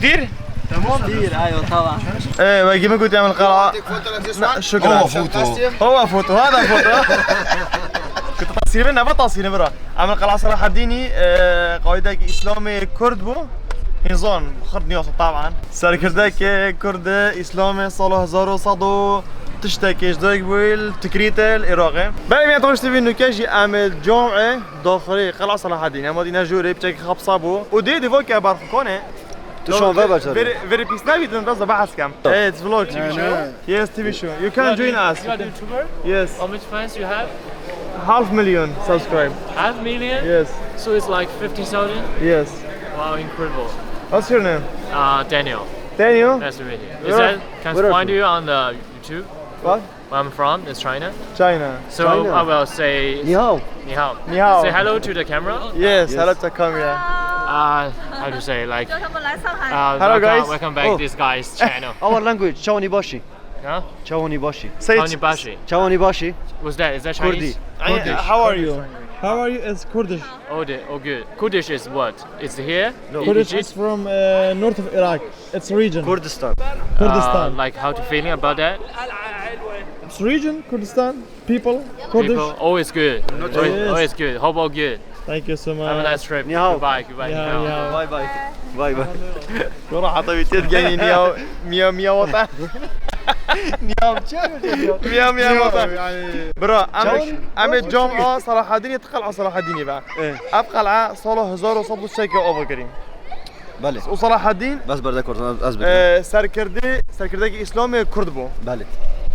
Kdir? كثير، ايوه طبعا. E, wekî min gotiye min qala. Na, şukran. Hava foto. Hava foto, hada foto. Kutu tasîrê nava tasîrê bira. Em li Qala Selahaddînî, e, qaîdekî Îslamê Kurd bû. Hînzan, xird niyasa taban. Serkirdekê Kurd Îslamê sala hezar û sed û tiştekê ji dayik bûyî li Tikrîtê li Iraqê. Belê miya Toş T V nûke jî em ê camê daxilê Qala Selahaddîn. Em dîne jûrê piçekî xapsa bû. Û dê divo ke berxukanê. Tu şan ve bacar. Very, very pîs nabîtin, da zaba haskem. Evet, vlog çekişi. Yes, T V show. You can join us. You are the YouTuber? Yes. How much fans you have? Half million subscribe. Half million? Yes. So it's like fifty thousand? Yes. Wow, incredible. What's your name? Uh, Daniel. Daniel? Nice to meet you. Is that, can find you on the YouTube? What? Where I'm from is China. China. So I will say 你好。你好。你好。Say hello to the camera. Yes, hello to camera. Uh, how to say, like, uh, hello, guys. Welcome, welcome back this guy's channel. Our language, Chawanî başî. Huh? Chawanî başî. Say it. Chawanî başî. Chawanî başî. What's that? Is that Chinese? Kurdish. How are you? How are you as Kurdish? Oh, the, oh, good. Kurdish is what? It's here? No. Kurdish is from, uh, north of Iraq. It's region. Kurdistan. Kurdistan. Uh, like, how to feeling about that? It's region, Kurdistan, people, Kurdish. People, always good. Always, always good. Hope all good. Thank you so much. Have a nice trip. Ni hao. Goodbye, goodbye. Ni hao. Bye bye. Bye bye. Yora hata bitir gani ni hao. Miya miya wata. Niyam çi? Miyav, miyav, miyav, wata. Yani. Bira, em, Çaw-, em ê cam a Salahedînê, ti qel'a Salahedînê be. Eh. Ev qel'a sala hezar û sed û sê ava kirî. Belê. Û Salahedîn, Bes berde Kurd, ez, ez bêjim. e, serkirdê, serkirdekî Îslamê Kurd bû. Belê.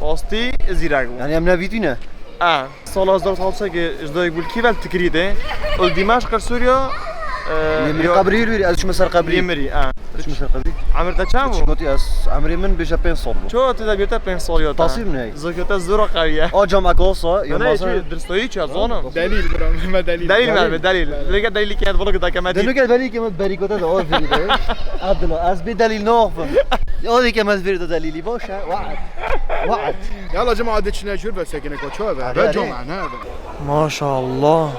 Rastî zîrek bû. Yani em nevîtî ne? A. Sala hezar û sê sed û ji dayik bû, li kî ve, li Tikrîtê. Û li Dîmeşq, Sûriya, e, Yê mirî yo-, qebrî wî, ez çûme ser qebrî. Yê mirî, a. Ez çûme ser qebrî. Emir te çend bû? Çi gotî ez, emrê min bêje pênc sal bû. Ço tu de bîr te pênc sal ya te? Tasîr ne? Zokê te zora qewî ye. A cam ek olsa, ya Ne, ne, masa. Çi, dirstoyî çi, zona? Delîl, bira, me delîl. Delîl me, delîl. Delîl. Lêke delîlî ke vlog da kemedî. Denu ke belî ke me berîkota da o verî de. Abdullah, ez bê delîl naxivim. Ya dê ke me verî de delîlî baş e. Waet. Waet. Yala cema, adi çine jûr ve sekine ko ço ve. Adi, Ve adi. Coma, ne be. Maşallah.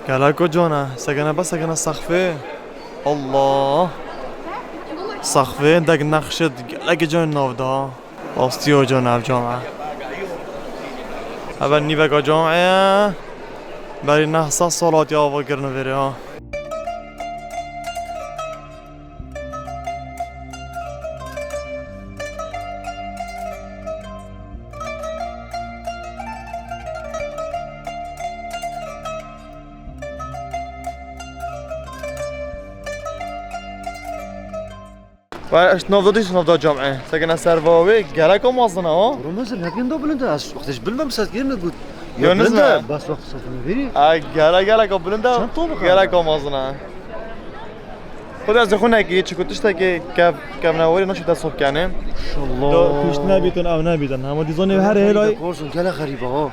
Gelek o cana, sekine be sekine sexfê. Allah. Sexfê dek nexşit, gelek can nav da. Rastî o can ev cam e. Ev nîveka cam e. Berî neh sed sal hatiye ava kirin vêrê ha. Ve eşt navda dîs navda camê. Sekine serva wê geleka mezin e, ha? Bro, mezin, ne bileyim da bilind e. Ez wextê ji bilmem set yerine gut. Ya, bilind e. Bas wextê set yerine verî. Ay, gele, geleka bilind e. Çend tabaka? Geleka mezin e. Xwedê ez xwe nekî, çiku tiştekî kev, kevnewarî naşî te sob kenê. Maşallah. Do pişt nebîtin, ev nebîtin. Hema dîzanê her hêlay. Korsun, gele xerîba ha.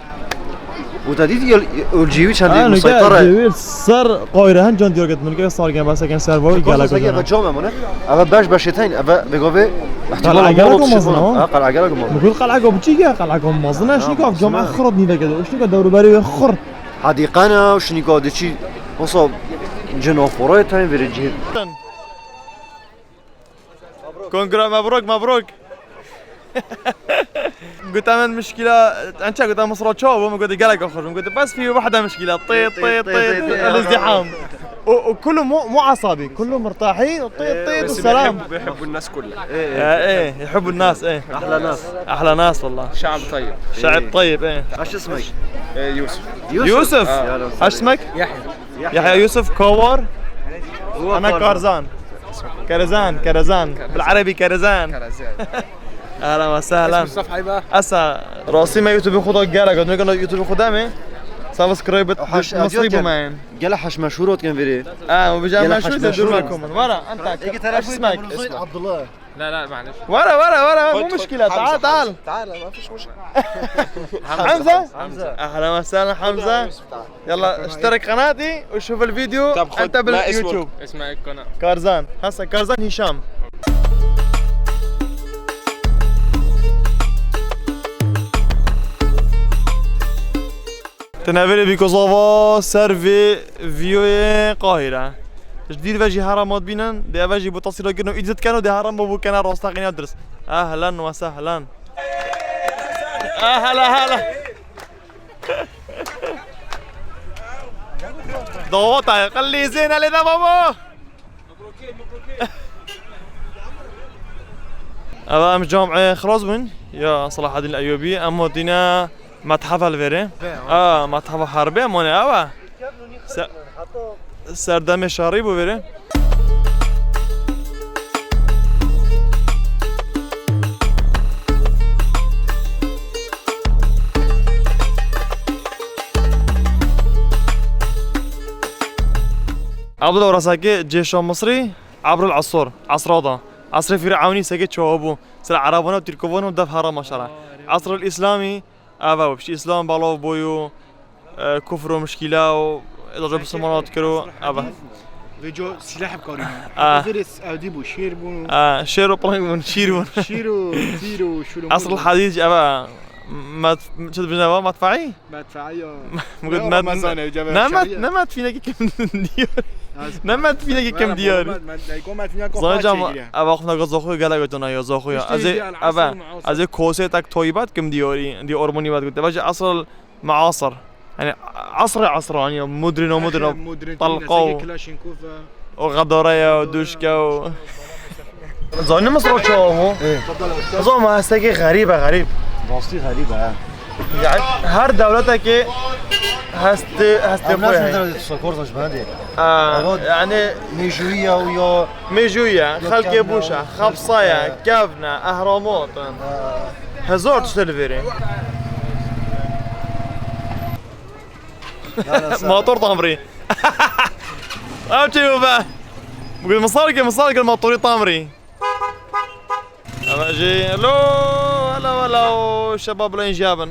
Û te dît ya, ölçüyü çendî Ha, nûke musaytar e. Cêwî ser qayre hin can diyar ketin. Nûke sar gen, bes eken ser var, Korsun gele sege kocana. Ve cam emane. Eve beş beş eteyn, eve vegave ihtimal Qel'a gele olmalı komazın kişi ama. Ha, qel'a gele komazın. Mugul qel'a ko biçî ya, qel'a komazın. Şnika cam xırot nîve kedi. Şnika dewruberi ve xır. Hadîqana û şinika diçî, wisa cin û xorayê tayên verê cihê. Kongra mebrûk, mebrûk. Gote min mişkîla, ençe gote Misra çawa bû, min gote gelek xweş. Min gote bes fî wahde mişkîla. Tê, tê, tê, tê, tê, tê, el-izdîham. O, o kullu mu, mu asabi, kullu murtahin, tê, tê, Bes selam. Bihibbu, bihibbu nas kulla. Eee, eee, yuhibbu nas, eee. Ahla nas. Ahla nas, wallah. Şe'b tayyib. Şe'b tayyib, eee. Aş ismek? Eee, Yusuf. Yusuf? Yusuf? Aa. Aş ismek? Yahya. Yahya Yusuf Kawar. Ana Karzan. Karzan, Karzan. Bil Arabi Karzan. Karzan. Ahlan ve sahlan. Ismu safha ba? Esa, rastî me YouTube xwe da gelek, dûne gana YouTube xwe da me. Subscribe bit, Misrî bû me. Gele haş meşhur ot ken verê. Aa, o bijan meşhur de durma komen. Vara, anta. Eki tarafı Abdullah. La, la, معلش. Vara, vara, vara, مو مشكلة. تعال، تعال. تعال، ما فيش مشكلة. حمزة؟ حمزة. أهلا وسهلا، حمزة. يلا، اشترك قناتي وشوف الفيديو. طب خد، أنت ما اسمك؟ باليوتيوب. اسمه القناة. كارزان. هسه كارزان هشام. Tine verê bîkozava ser vê vîyoyê Qahîre. Ji dîr ve jî herama dibînin, dê eve jî bo tasîra kirin û îdît dikin û dê herama bo kene rastaqîna dirist. Ehlen ve sehlen. Ehla, ehla. Dawata ye, qelî zêne lê de babo. Eva em camê xilas bûn ya Selahedîn Eyûbî, em hatîne methefa li vêrê. Vê, a, methefa herbê em wane eva. Se-, serdemê şerî bû vêrê. Abdullah Rasekê cêşa Misrî, Ebrul Asor, esra da. Esrê Fîrewnî seke çawa bû. Sira Erebana û Tirkovana û dev herama şera. Esrul Îslamî, eve, piştî Îslam belav bû û, e, kufr û mişkîle û îlaca Bisilmana dikir û, eve. Vêco sîleh bi kar îne. Ah. Zêrê s-, evdî bû, şêr bûn û Ah, şêr û piling bûn, şîr bûn. Şîr û tîr û şûl û Esrul mûl. Hadîd, eve, med-, çi dibêjin eve, medfeî? Medfeî ya. Min got, ne, med-, Ramazan e, cem ne, med-, şerî ye. Ne medfînekî kim diyar. Ne medfînekî kim diyar. Zaten cam, eva xwina go zoxu gelek tona ya, zoxu ya. Piştî Ez ê, jî el eve, asr muasir. Ez ê kosê tek toybat kim diyarî, di ormonî vat gote. Vaje asr muasir. Yani asr asr, yani modern o modern o. Modern, talqa o. Klashenkov e. O gadara ya, duşka o. Zanî Misir çawa bû? Ê. Zoma hestekê xerîb e, xerîb. Rastî xerîb e, he. Yani her dewletekê hestê, hestê Em xwe heye. Nesin tu sakor zaş bende. Aa, Ama yani mêjûyî ya û ya mêjûyî ye, ya xelkê kevna, bûş e, xelk-, xepsa ye, e, kevn e, ehramat in. E. Hezar tişt li vêrê. Motor tamrî. Ev çê be. Bugün misal ki, misal ki motorî tamrî. Ama jî, hello, hello, hello, şebab la înjabin.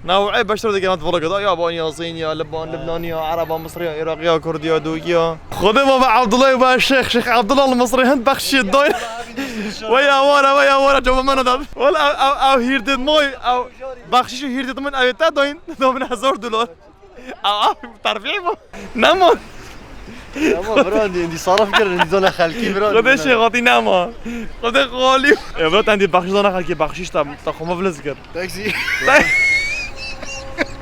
Na û ey beşer dike mat vlog da, ya ban yazin ya, liban, Libnani ya, Araba, Misri ya, Iraqi ya, Kurdi ya, Dûki ya. Xwedê baba Abdullah ba Şêx, Şêx Abdullah li Misri hind bexşî doy. Veya wara, veya wara, cevap mena da. Wala ev, ev, ev hîrdê moy, ev bexşîş û hîrdê min ev te doyin, do min hezar dolar. Aa, terfî bû. Nema. Nema bira, êndî, êndî sarif kirin, êndî dona xelkî bira. Xwedê şêxatî nema. Xwedê xalî. Ya bira, te êndî baxşîş dana xelkî, baxşîş ta, ta xwe me viliz kir. Taksî.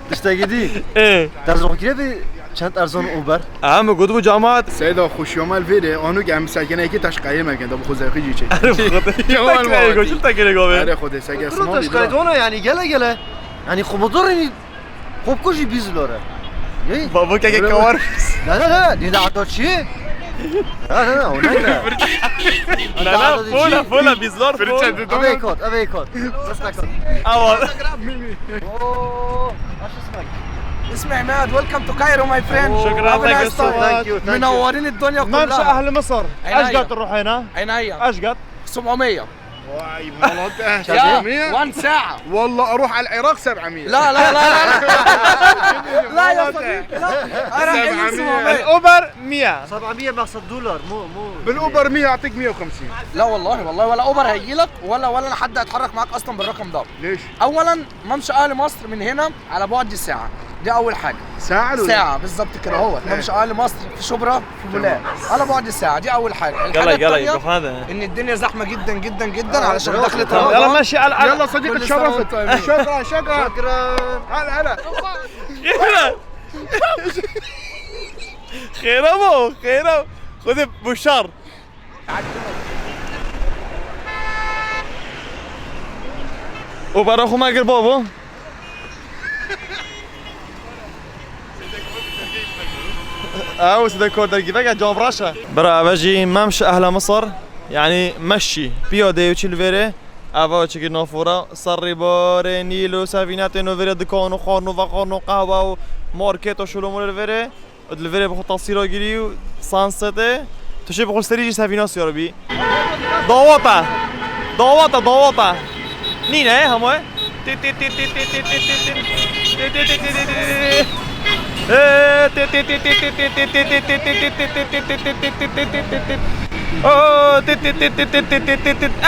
Tiştekî dî. Ê. Te zor kire bi çend erzan Uber? Ha, min got bû cemaat. Seyda, xweşiya me li vêrê, anûk em sekineyekî teşqeyê me kin, da bi xwe zevqî jî çê. Erê Xwedê. Çi tekine go, çi tekine go be? Erê Xwedê, seke Bro, sima bî, teşqeyê bira. Dona yani gele gele. Yani xwe motor yani Xwe bikujî bîst dolar e. Yey? Babo keke kawar. Ne, ne, ne, ne, ne, ne, çi? Ne, ne, ne, o ne, ne? Ne, ne, fola, fola, bîst dolar, fola. Avê kot, avê kot. Sesna kot. Awa. Oo, aş ismek. اسمي عماد, welcome to Cairo, my friend. شكرا, thank you so much. منورين الدنيا كلها. ممشى أهل مصر. عينيا. ايش قد تروح هنا؟ عينيا. ايش قد؟ سبعمية. واي، والله انت يا، سبعمية؟ وان ساعة. والله اروح على العراق سبعمية. لا، لا، لا، لا. لا يا صديقي، لا. انا سبعمية. عندي سبعمية. الأوبر مية. سبعمية مقصد دولار، مو، مو بالأوبر مية، اعطيك مية وخمسين. لا والله، والله ولا اوبر هيجي لك، ولا، ولا حد هيتحرك معاك اصلا بالرقم ده. ليش؟ اولا، ممشى اهل مصر من هنا على بعد ساعة، دي اول حاجة. ساعة ولا؟ ساعة بالظبط كده اهوت. إيه. ممشى اهل مصر في شبرا، في بولاق، على بعد ساعة، دي اول حاجة. الحاجة التانية، ان الدنيا زحمة جدا جدا جدا، آه، علشان دخلت رمضان. يلا ماشي، على، على. يلا صديقي، كل سنة وانت طيب. شكرا، شكرا. شكرا. هلا، هلا. خير ابو، خير ابو. خذ بشار. Ubera xwe me kir babo. Ew side kor dergî veke cam reş e. Bira, eve jî memş ehla Misir. Yani meşî. Piyade û çi li vêrê. Eva çikî nafora. Serrî barê, Nîl û sevînetên û vêrê dikan û xan û vexan û qehwe û market û şulomû li vêrê. Û di li vêrê bi xwe tasîra girî û sunsetê. Tu şê bi xwe serî jî sevîna siyar bî. Dawat e. Dawat e, dawat e. Nîne, hema e. Ti, ti, ti, ti.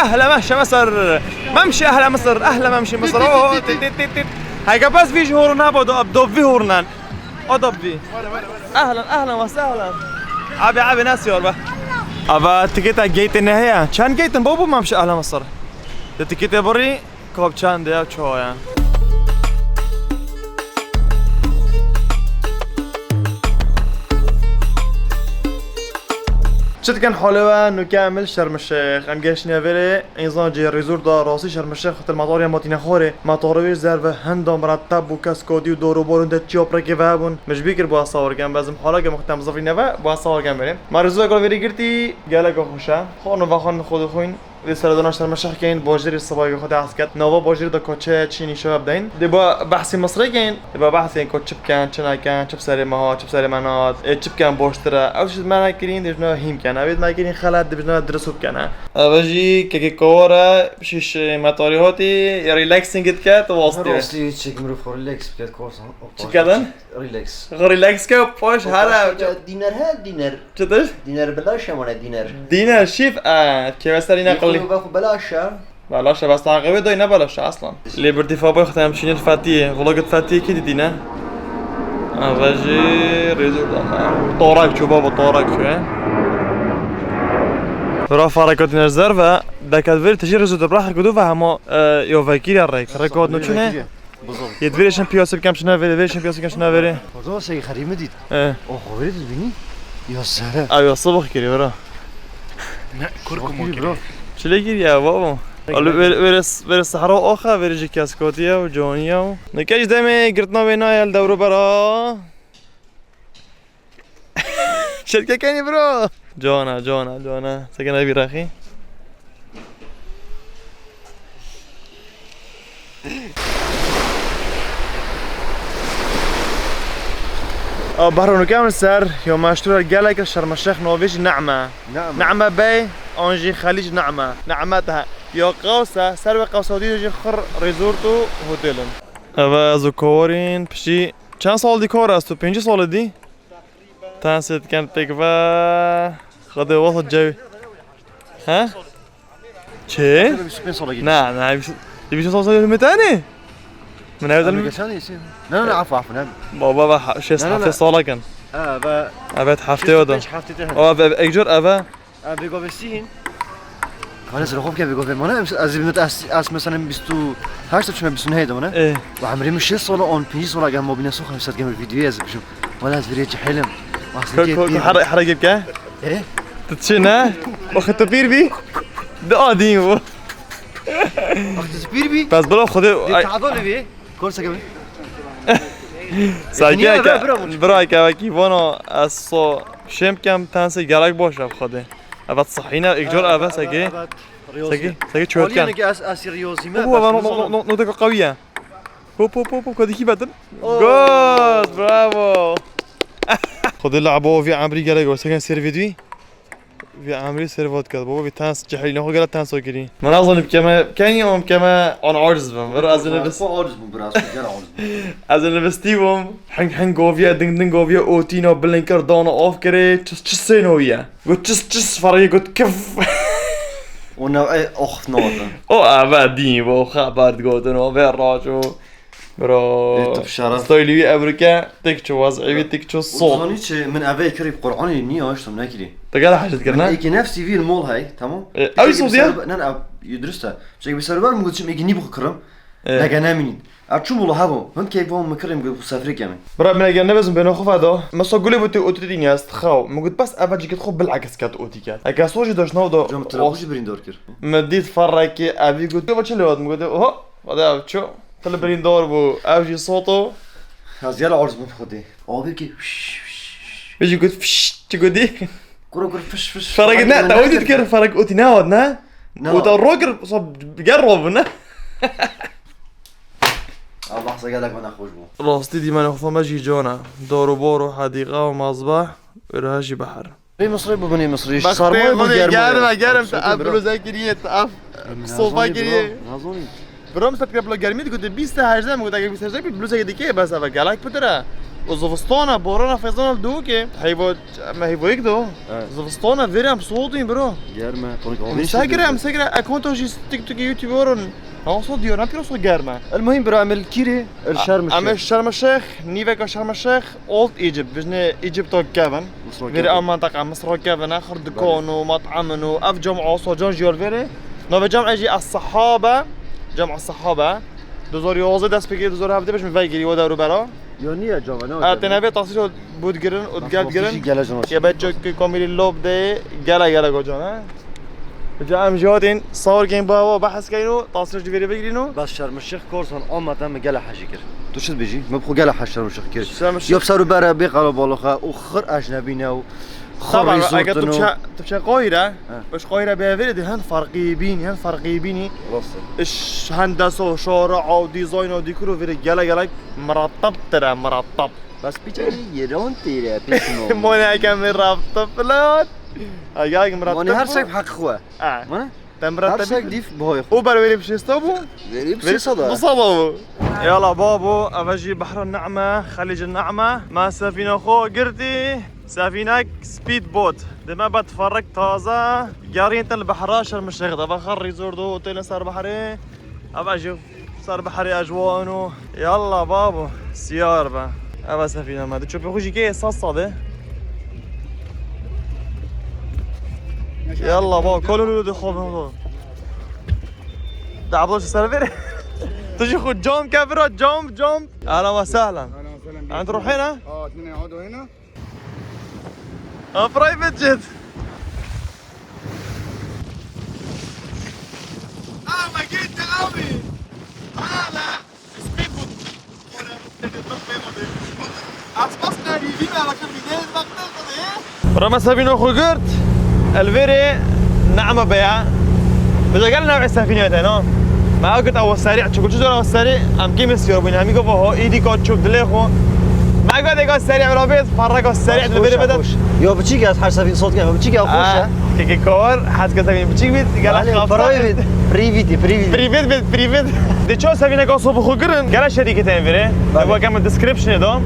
Ehla memşe Misir. Ehla memşe Misir. Oo, ti, ti, ti, ti. Heke bes vî ji hor nabo do, do vî hor nan. O da bî. Ehlen, ehlen ve sehlen. Abi, abi, nasıl yol be? Ava tiketa gate ne heye? Çend gate bo bu memşe ehlen Misir? De tikete buri kop çend ya çoğu ya. Çi dikin hale we, nûke em li Şerm El Şêx. Em geştine vêrê, înzan cê rêzûr da rastî Şerm El Şêx xatir matarê em hatine xwarê. Matarê wê zerve hinda mirateb bû, kes kodî û dor û bor hinde çiya pirekê ve hebûn. Min ji bîr kir bo ez sawir kem, bezim hala ke mixtem zifrîne ve, bo ez sawir kem vêrê. Ma rêzû ekol vêrê girtî, gelek xweş e. Xan û vexan xwe dixwîn. Vê seredana Şerm El Şêx keyin, bajêrê sibayê xwe dehs ket. Nava bajêrê de koçe çînî şewe bdeyin. Dê ba behsê Misrê keyin. Dê ba behsê ko çi biken, çi naken, çi bi serê me hat, çi bi serê me nehat. Ê çi biken baştir e. Ew tişt me nekirîn, dê ji me hîn ken. Ew ê me kirîn xelet, dê ji me dirist bikene. Ev jî kekê kawar e, şîş metarî hatî, ya relaxing dike, tu wastî. Rastî çek mirov xwe relax biket, korsan. Çi kedin? Relax. Relax ke, paş her. Dîner he, dîner. Çi tişt? Dîner bila şemane dîner. Dîner şîf, e, keve serî ne qilî. Xwe bela şe. Bela şe, bes ta qewê doy ne bela şe aslan. Lê bir dîfa boy xtem çînil Fetiyê, vlogit Fetiyê kî dîdî ne? Eve jî rêzû dana. Torak çû baba, torak çû, e. Ra fareka dîner zer ve deket ver tijî rêzû de bırak kudu ve hema, e, yo vekî ya rek. Rek o çûne. Bizov. Yê divêrê şin piyasê bikem şina vêrê, vêrê şin piyasê bikem şina vêrê. Orada o şey xerî mi dît? He. O xo vêrê dibînî? Ya zere. Ew ya sibix kirî, bira. Kurkum bro. Çile gir ya baba. Al ver ver ver sahra oxa ver ji kaskotiya û coniya û. Ne keş demê girtna ve nayel dewro bera. Şirke kenî bro. Cona, cona, cona. Sakın abi rahi. Bahro nuke em ser yo maştura gelek Şerm Şex novê jî Name. Name. Name Bey, an jî Xelîc Name. Name te. Yo qawsa, ser ve qawsa dî jî xir resort û hotelin. Eve ez û Korîn pişî çend sal dî kor ez tu? Pêncî sal dî? Ten set ken pek ve. Xwedê wasa cew. He? Çi? Bîst û pênc sala gidiyor. Na, na, bîst û pênc sala gidiyor. Metane? Min evde mi? Geçen isim. Ne ne afu afu ne? Baba ve şeş hafte sala ken. Ha ve. Evet hafte o da. Hafte te. O ve ekcor eve. Abi govesîn. Kana sıra xop ke govê mana ez bilmet as as mesela bîst û heşt çme bîst û nehê de mana. E. Ve emrê min şeş sala on pênc sala gel mobine soxan set gel videoya ez bişim. Wala ez virê cehilim. Ko ko ko hara hara gel ke? E? Tu çi ne? Wexit tu pîr bî? De adî bu. Wexit tu pîr bî? Bes bro xwedê. Taadol bî. Kor seke bî. Sake ke bira ke wekî vano ez so şem kem tense gerek boş ev xwedê. Evet sahîne ekcor eve seke. Seke seke çötken. Ki as as riyozîme. Bu no no no no de qawiye. Hop hop hop hop kadiki betin. Good, bravo. Xwedê labo vî emrî gelek o. Seken ser vî dî. Vî emrî ser vat kat. Baba vî tens cehilî xwe gelek tens o kirî. Min nazanim keme, kenî om keme an aciz bim. Vir ez nivist. Xwe aciz bû biraz, xwe gel aciz bû. Ez nivistî bûm. Hing hing goviye, ding ding goviye, otîna bilinkir dana av kirê. Çis çis sêno ye. Got çis çis farayê got kif. O new'e ox nodin. O eve dî bo xeber digotin o ve raco. Bro. Ê, tu bişara. Stoylî wî evrike tek çi wazî wî tek çi sol. Zanî çi min eve kirî Qur'anê niye aştam nekirî. Te gel hacet kirine. Eki nefsî vî mol hey, tamam. E, ew sol diye? Ne ne, durust e. Çek bir server mi gutçum eki nî bu kırım. E. Ne gene minin. A çu bulu habo. Hım keyf bom mı kırım bu sefre kemin. Bra min eger nebezim beno xo fado. Mesela gule bu te otu din yaz xaw. Mi gut bas eve cikit xo bil akis kat oti kat. Eka soji doş nav do. Cam tira xo ji birîndor kir. Mi dît farraki evi gut. Ba çi lewat mi gut. Oho. Vade ev ço. Til birîndor bû. Ev jî soto. Ez gel arz bûm xwedê. Abi ki. Vê jî got fiş. Çi gotî? Kuro kur fiş fiş. Ferek ne? Te oti dikir ferek oti ne hat ne? Ne. O da rokir so ger ro ne? Allah se gelek bana hoş bû. Rastî dîmenê xwe me jî cana. Dor û bor û hedîqa û mazbah û reha jî behar. Ê Misrî bû binê Misrî. Sarmoy bû germoy. Germe, germ, te ev bloze kiriye, te ev sofa kiriye. Nazonî. Bro, min te pira bila germî digote bîst hejdeh, min gote eger bîst hejdeh bî, bluzeke dike bes eve gelek pitir e. Û zivistana, borana, fezana li dûkê. Heyvo, me heyvoyek do. Evet. Zivistana, vêrê em soğudîn bro. Germe, tonik avê. Em sekire, em sekire, ekonto jî TikTokê, YouTubeê ron. Nasıl diyor, ne yapıyorsun germe? El muhim bro, em el kiri, el Şerm Şêx. Em el Şerm Şêx, nîveka Şerm Şêx. Old Egypt, bijne Egypto kevin. Vêrê a manteqa Misro kevin e, xir dikon û mat'emin û ev cem aso can jiyol vêrê. Navê cem e jî Es-Sahabe. Cem Es-Sahabe. Du zor yoze dest pê kir, du zor hevdê bişim vey girî o dewrû bera. Yo niye cava ne? Ha, têne vê tasîr bû digirin û digel digirin. Ye be çok komili lob de gele gele gocan ha. Ca em jî hatin sawir kein bava behs kein û tasîr ji vêrê bigirîn û. Bes Şerm Şêx Korsan Amata min gele hejî kir. Tu çi dibêjî? Min bi xwe gele hej Şerm Şêx kir. Şerm Şêx. Yo bi ser û bere bê qelebalix e û xir ejnebî ne û xir. Taban, eger tu biçe, tu biçe Qahîre, tu ji Qahîre bê vêrê de hin farqî bînî, hin farqî bînî. Rast e. Iş hendesa û şara û dîzayna û dîkor û vêrê gele gelek mirateb tir e, mirateb. Bes piçe yeron têre pêşmo. Mone eke min rafta filan. Ha, gelek mirateb. Mone her sek bi heq xwe. Ha. Mone? Te mirateb. Her sek dîf boy xwe. O ber verê bişêsta bû? Verê bişêsta da. Bu sala bû. Yala babo, eve jî Behra Name, Xelîc Name. Me sefîna xwe girtî. Sefînek speedboat. Dime bet ferrek taze. Gerîn te li behra Şerm Şêx de. Ve xer resort û otelên ser behrê. Eve jî ser behrê ejwan û yalla babo, siyar be. Eve sefîne me. Di çöpê xwe jî kê sas sade. Yalla babo, kolunu de xwe babo. Da abla şu ser ver. Tu jî xwe cam ke bira, cam, cam. Ahlen ve sahlen. Ahlen ve sahlen. Ent ruhena? Aa, tine ado hena. Ha, private jet. Ama gitti abi. Hala. Speedboat. Rama sefîna xwe girt, el vêrê ne'me be ya. Bi gel newê sefînê te, no? Me ew girt ew serî, çiku çi zor ew serî, em kêm siyar bûn, hemî gava ho, îdî ka çûp dilê xwe. Me got êka serî rabêt, ferreka serî li vêrê bide. Yo biçîk ez her sefîn sot kem, biçîk ew xweş e. Kekê kor, hez ke sefîn biçîk bît, gel xafta. Private, private, private. Private bit, private. De çaw sefîneka sob xwe girin, gel şerîkê tên vêrê. Belê. Weke min descriptionê da.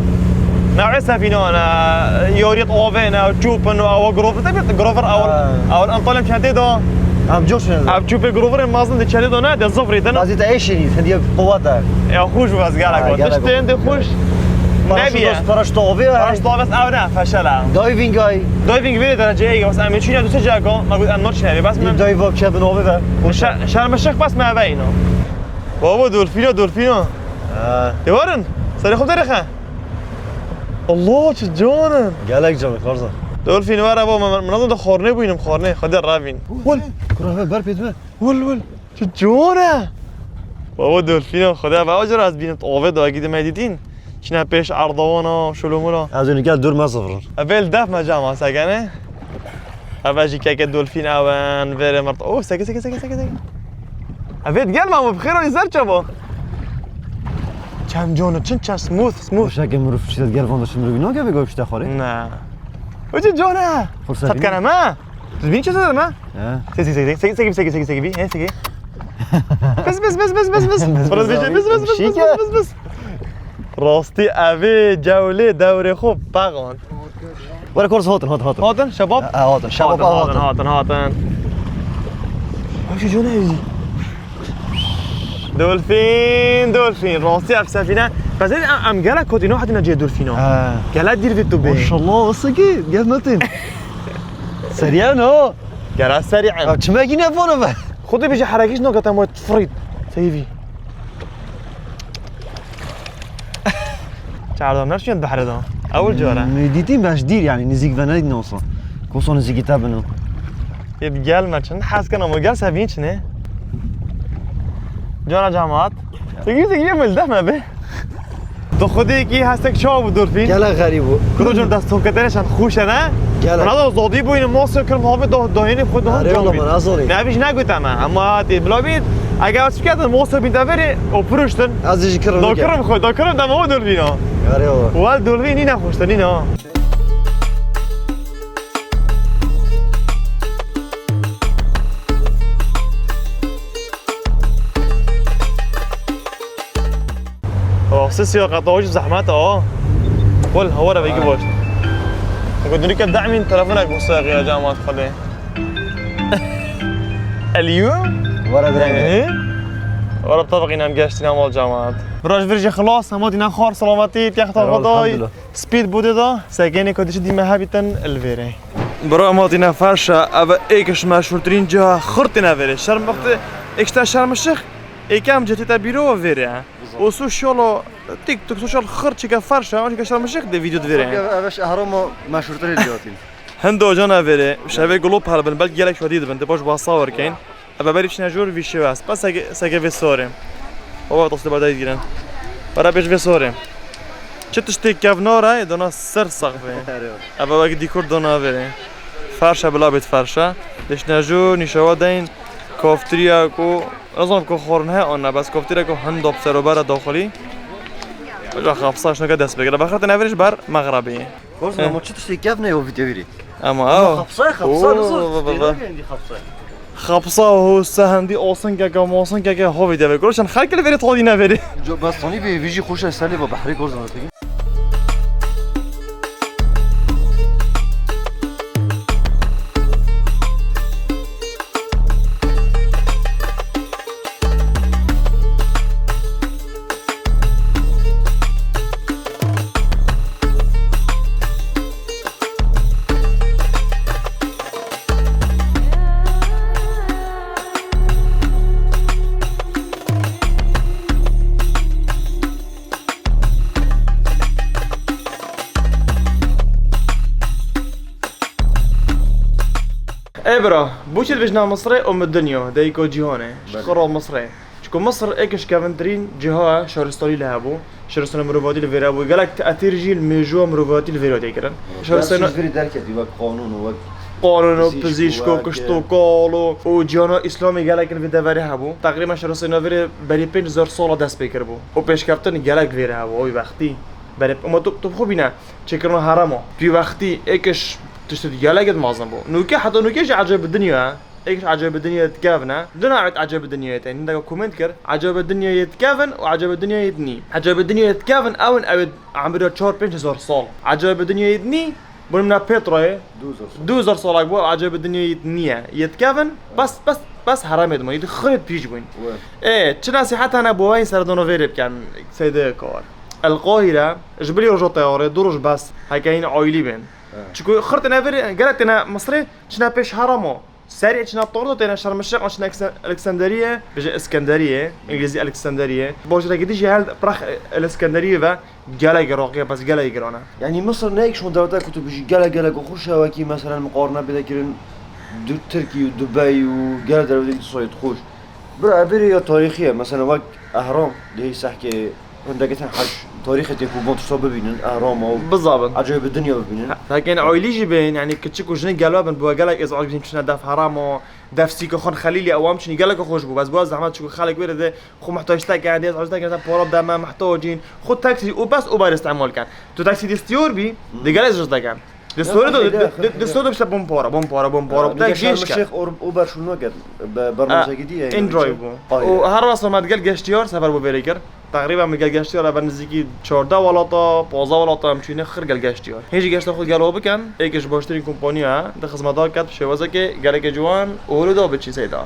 Newê sefînan e, yariyet avê ne, çûp in û ewa grover te bî, grover ew, Ha. ew Antalya çetê da. Em coş ne. Ev çûpê groverê mezin de çetê da ne, de zifrî de ne. Bazî te eşînî, hediye quwet e. Ya xweş bû ez gelek Ha, got. gelek Tiştên de got. xweş. Paraşüt Nebiye. dost, paraşüt avê ya. Paraşüt avê ev ne, feşel e. Diving ay. Diving vê dereceye, bas em çîne du sê caka, ma got em nor çine, bas Di min. Dive ke bin avê ve. Şer-, şermeşik bas me eve ino. Baba, dolfîna, dolfîna. Ha. Ê warin, serê xwe derêxe. Allah, çi can in. Gelek can, Karzan. Dolfîn were bo, min, min, min de xornê bûyînim, xornê. Xwedê revîn. Wil. Kura ve ber pêdime. Wil, wil. Çi can e. Baba, dolfîna, Xwedê, ve acar ez bînim, avê da, gidî me dîtîn. Çine pêş erdawana, şulumula. Ez ê gel dûr me zivrin. Ev ê li def me cama sekene. Ev jî keke dolfîn ew in, vêrê mirt. Oh, seke, seke, seke, seke, seke. Ev ê gel ma, bi xêr zer çava. Çem can, çin çem smooth, smooth. Wişeke mirov çi gel van da çi mirov nake ve goy pişta xorê. Ne. O çi can e? Fırsat Sat kene me. Tu bin çi sat me? He. Seki, seki, seki, seki, seki, seki, seki, seki, seki. Bes, bes, bes, bes, bes, bes. Bes, bes, bes, bes, bes, bes, bes, bes. Rastî evê cewlê dewrê xwe pexand. Were kors hatin, hatin, hatin. Hatin, şebab? Ha, hatin, şebab Hatin, hatin, hatin. hatin, hatin. Bak şu jone evî. Dolfîn, dolfîn. Rastî ev sefîne. Bes em, em gelek kotî no hatîne cê dolfîna. Ha. Gelek dîr vî tu bê. Maşallah, wasa ki, gel metin. Seriye no. Gelek serî em. Ya çime yine vana be. Xwedê bêje herekîş nake te ma firît. Seyvî. Çardan ne şiyan behrê da. Ewil cara. Nê dîtî beş dîr yani nizîk ve ne dîtin olsa. Kosa nizîkî te bino. Yê gel me çin. Hez ken ama gel sevîn çine. Cana cemaat. Segi segi yê mil def me be. Tu xwedê kî hestek çawa bû dolfîn? Gelek xerîb bû. Kurocun dest toketene şan xûşe ne? Gelek. Bana da zodî bû yine mosya kirim havê do doyeni xwe do Erê can oğlum, bît. Nazori. Ne biş ne gutama ama tê bila bît. Eger açık yadın mosya bin deveri o pürüştün. Az işi kırım. Do kırım xwe, do kırım da mı dolfîn o? Erê oğlum. Wal dolfîn yine xûştun yine. Rastî siyaqeta wî jî zehmet e, ha. Wele, hewara vêgî baş. Ego dinike demîn telefonek bo saxiya cemaat Xwedê. Elî? Were direng. Ee? Were tevqî nem geştî nem wal cemaat. Biraj vir jî xilas, hema dîne xwar selametî, texta Xwedayî. Elhamdülillah. Speed bûdê da, segenê ku dişi dîme hebîtin li vêrê. Bira ma tîne ferşa, ev êk ji meşhûrtirîn ciha xurt tîne vêrê. Şerm wextê êk işte şermişik, êkem cetî te bîro vêrê. Û sosyalo, TikTok, sosyal xurt çike ferşa, çike şermişik de vîdeo divêrê. Ev, ev ji ehrama meşhûrtirîn ciha tîn. Hindo can e vêrê, şevê glop helbin, belkî gelek şadî dibin, de baş basa werkeyn. Ebe berî çine jor vî şêwe est. Bes seke, seke vê sorê. Baba, dostê berdayî girin. Bara bêj vê sorê. Çi tiştê kevnar e, dona ser sax be. Ebe wek dîkor dona vêrê. Ferşa bila bêt ferşa. Dişne jor nîşewa deyn. Koftriya ku, ez zanim ku xorn he, ona bes koftriya ku hendo bi serobera daxilî. Uca xapsa şnoke dest bigire. Bexirte neverîş ber mexrebî. Korsan, ama çi tiştê kevn e o vîdeo vîrî? Ama Ama ha. Xapsa, xapsa, Oo, nasıl? Baba, baba. Xapsa. Xapsa ho sehendî olsun keke, molsun keke, ho vîdeo vê. Korsan, xelk li verê tadî neverê. Jo, bas tanî vê, vî jî xweş e, serê va behrê korsan. Ê bira, bo çi dibêjin Misrê Ummu Dinya, dayika cîhanê? Ji Belê. Xira Misrê. Çiko Misir êk ji kevintirîn ciha şaristanî li hebû. Şaristana mirovatî li vêre bû. Gelek te'tîr jî li mêjûya mirovatî li vêre tê kirin. Şaristana Ders ji vêrê derketî wek qanûn û wek qanûn û pizîşk û pizîşk û wek, kişt û kal û, û cîhana îslamî gelek li vê deverê hebû. Teqrîben şaristana vêrê berî pênc hezar sala dest pê kiribû. Û pêşkeftin gelek vêre hebû. Oy wextî. Berê, ûma tu, tu xwe bîne. Çêkirina herema. Pî wextî êk ji tiştê gelek mezin bû. Nûke, heta nûke jî ecayb dinya ye. Êk ji ecayb dinya yê dikevin e. Du navê ecayb dinya yê tê. Hindeka komênt kir. Ecayb dinya yê dikevin û ecayb dinya yê dinî. Ecayb dinya yê dikevin ew in, ew ê emrê çar pênc hezar sal. Ecayb dinya yê dinî, bo nimûne Petrayê. Du hezar sal. Du hezar salek bû, ecayb dinya yê dinî ye. Yê dikevin, bes, bes, bes heremê dima. Yê di xirê pîç bûn. We. Ê, çi nesîhet hene bo wê seredana vêrê bikin, Seydê Kawar? El Qahire, ji bilî roja teyarê, du roj bes, heke hîn aîlî bên. He. Çiko xir têne vêrê, gelek têne Misrê, çine pêş herema. Serê çine tardo têne Şerm el Şêx, an çine Ekse-, Aleksanderiyê, bêje Iskenderiyê, Îngilîzî Alexandria. Bajarekî dî jî hel piraq Aleksanderiyê ve gelek roqiye, bes gelek giran e. Yanî Misir ne yek ji wan dewleta ku tu bijî gelek gelek xweş e, wekî meselen miqarne bide kirin du-, Tirkî û Dubey û gelek dewletên îktisadî xweş. Bira, ev vêrê ya tarîxî ye. Meselen wek Ehram, di hê sehkê hindekî tişt hej tarîxê tê ku van tişta bibînin, Ehrama û Bizabin. Ecayb dinya bibînin. Heke hîn aîlî jî bên, yanî kiçik û jinik gel bin, bo gelek êzac bîn çine def Herama, def sîka xwe Xelîlê ewan çinî gelek xweş bû. Bes bo zehmet çiko xelek wêrê de xwe muhtac teke, dê êzac teke, para deme, muhtac în. Xwe taksî û bes Uber îstemal ken. Tu taksî destiyar bî, di gelek zor deken. Di Ya, sorê de, xeyde, di, di, xeyde. Di sorê de işte bom para, bom para, bom para. Ya, Tek nîke Şerm el jêşke. Şêx or-, Uber şûn naket. Be-, bernamesekî dî ye, In drive bû. Aynen. Û her wasa me digel geştiyar sefer bo vêrê kir. Teqrîben me gel geştiyar ev nizîkî çardeh welata, panzdeh welata em çûne xir gel geştiyar. Hê jî geşta xwe gel o bikin, êk ji baştirîn kompaniya di xizmeta ket şêwazeke gelekê ciwan û hûrû da biçî Seyda.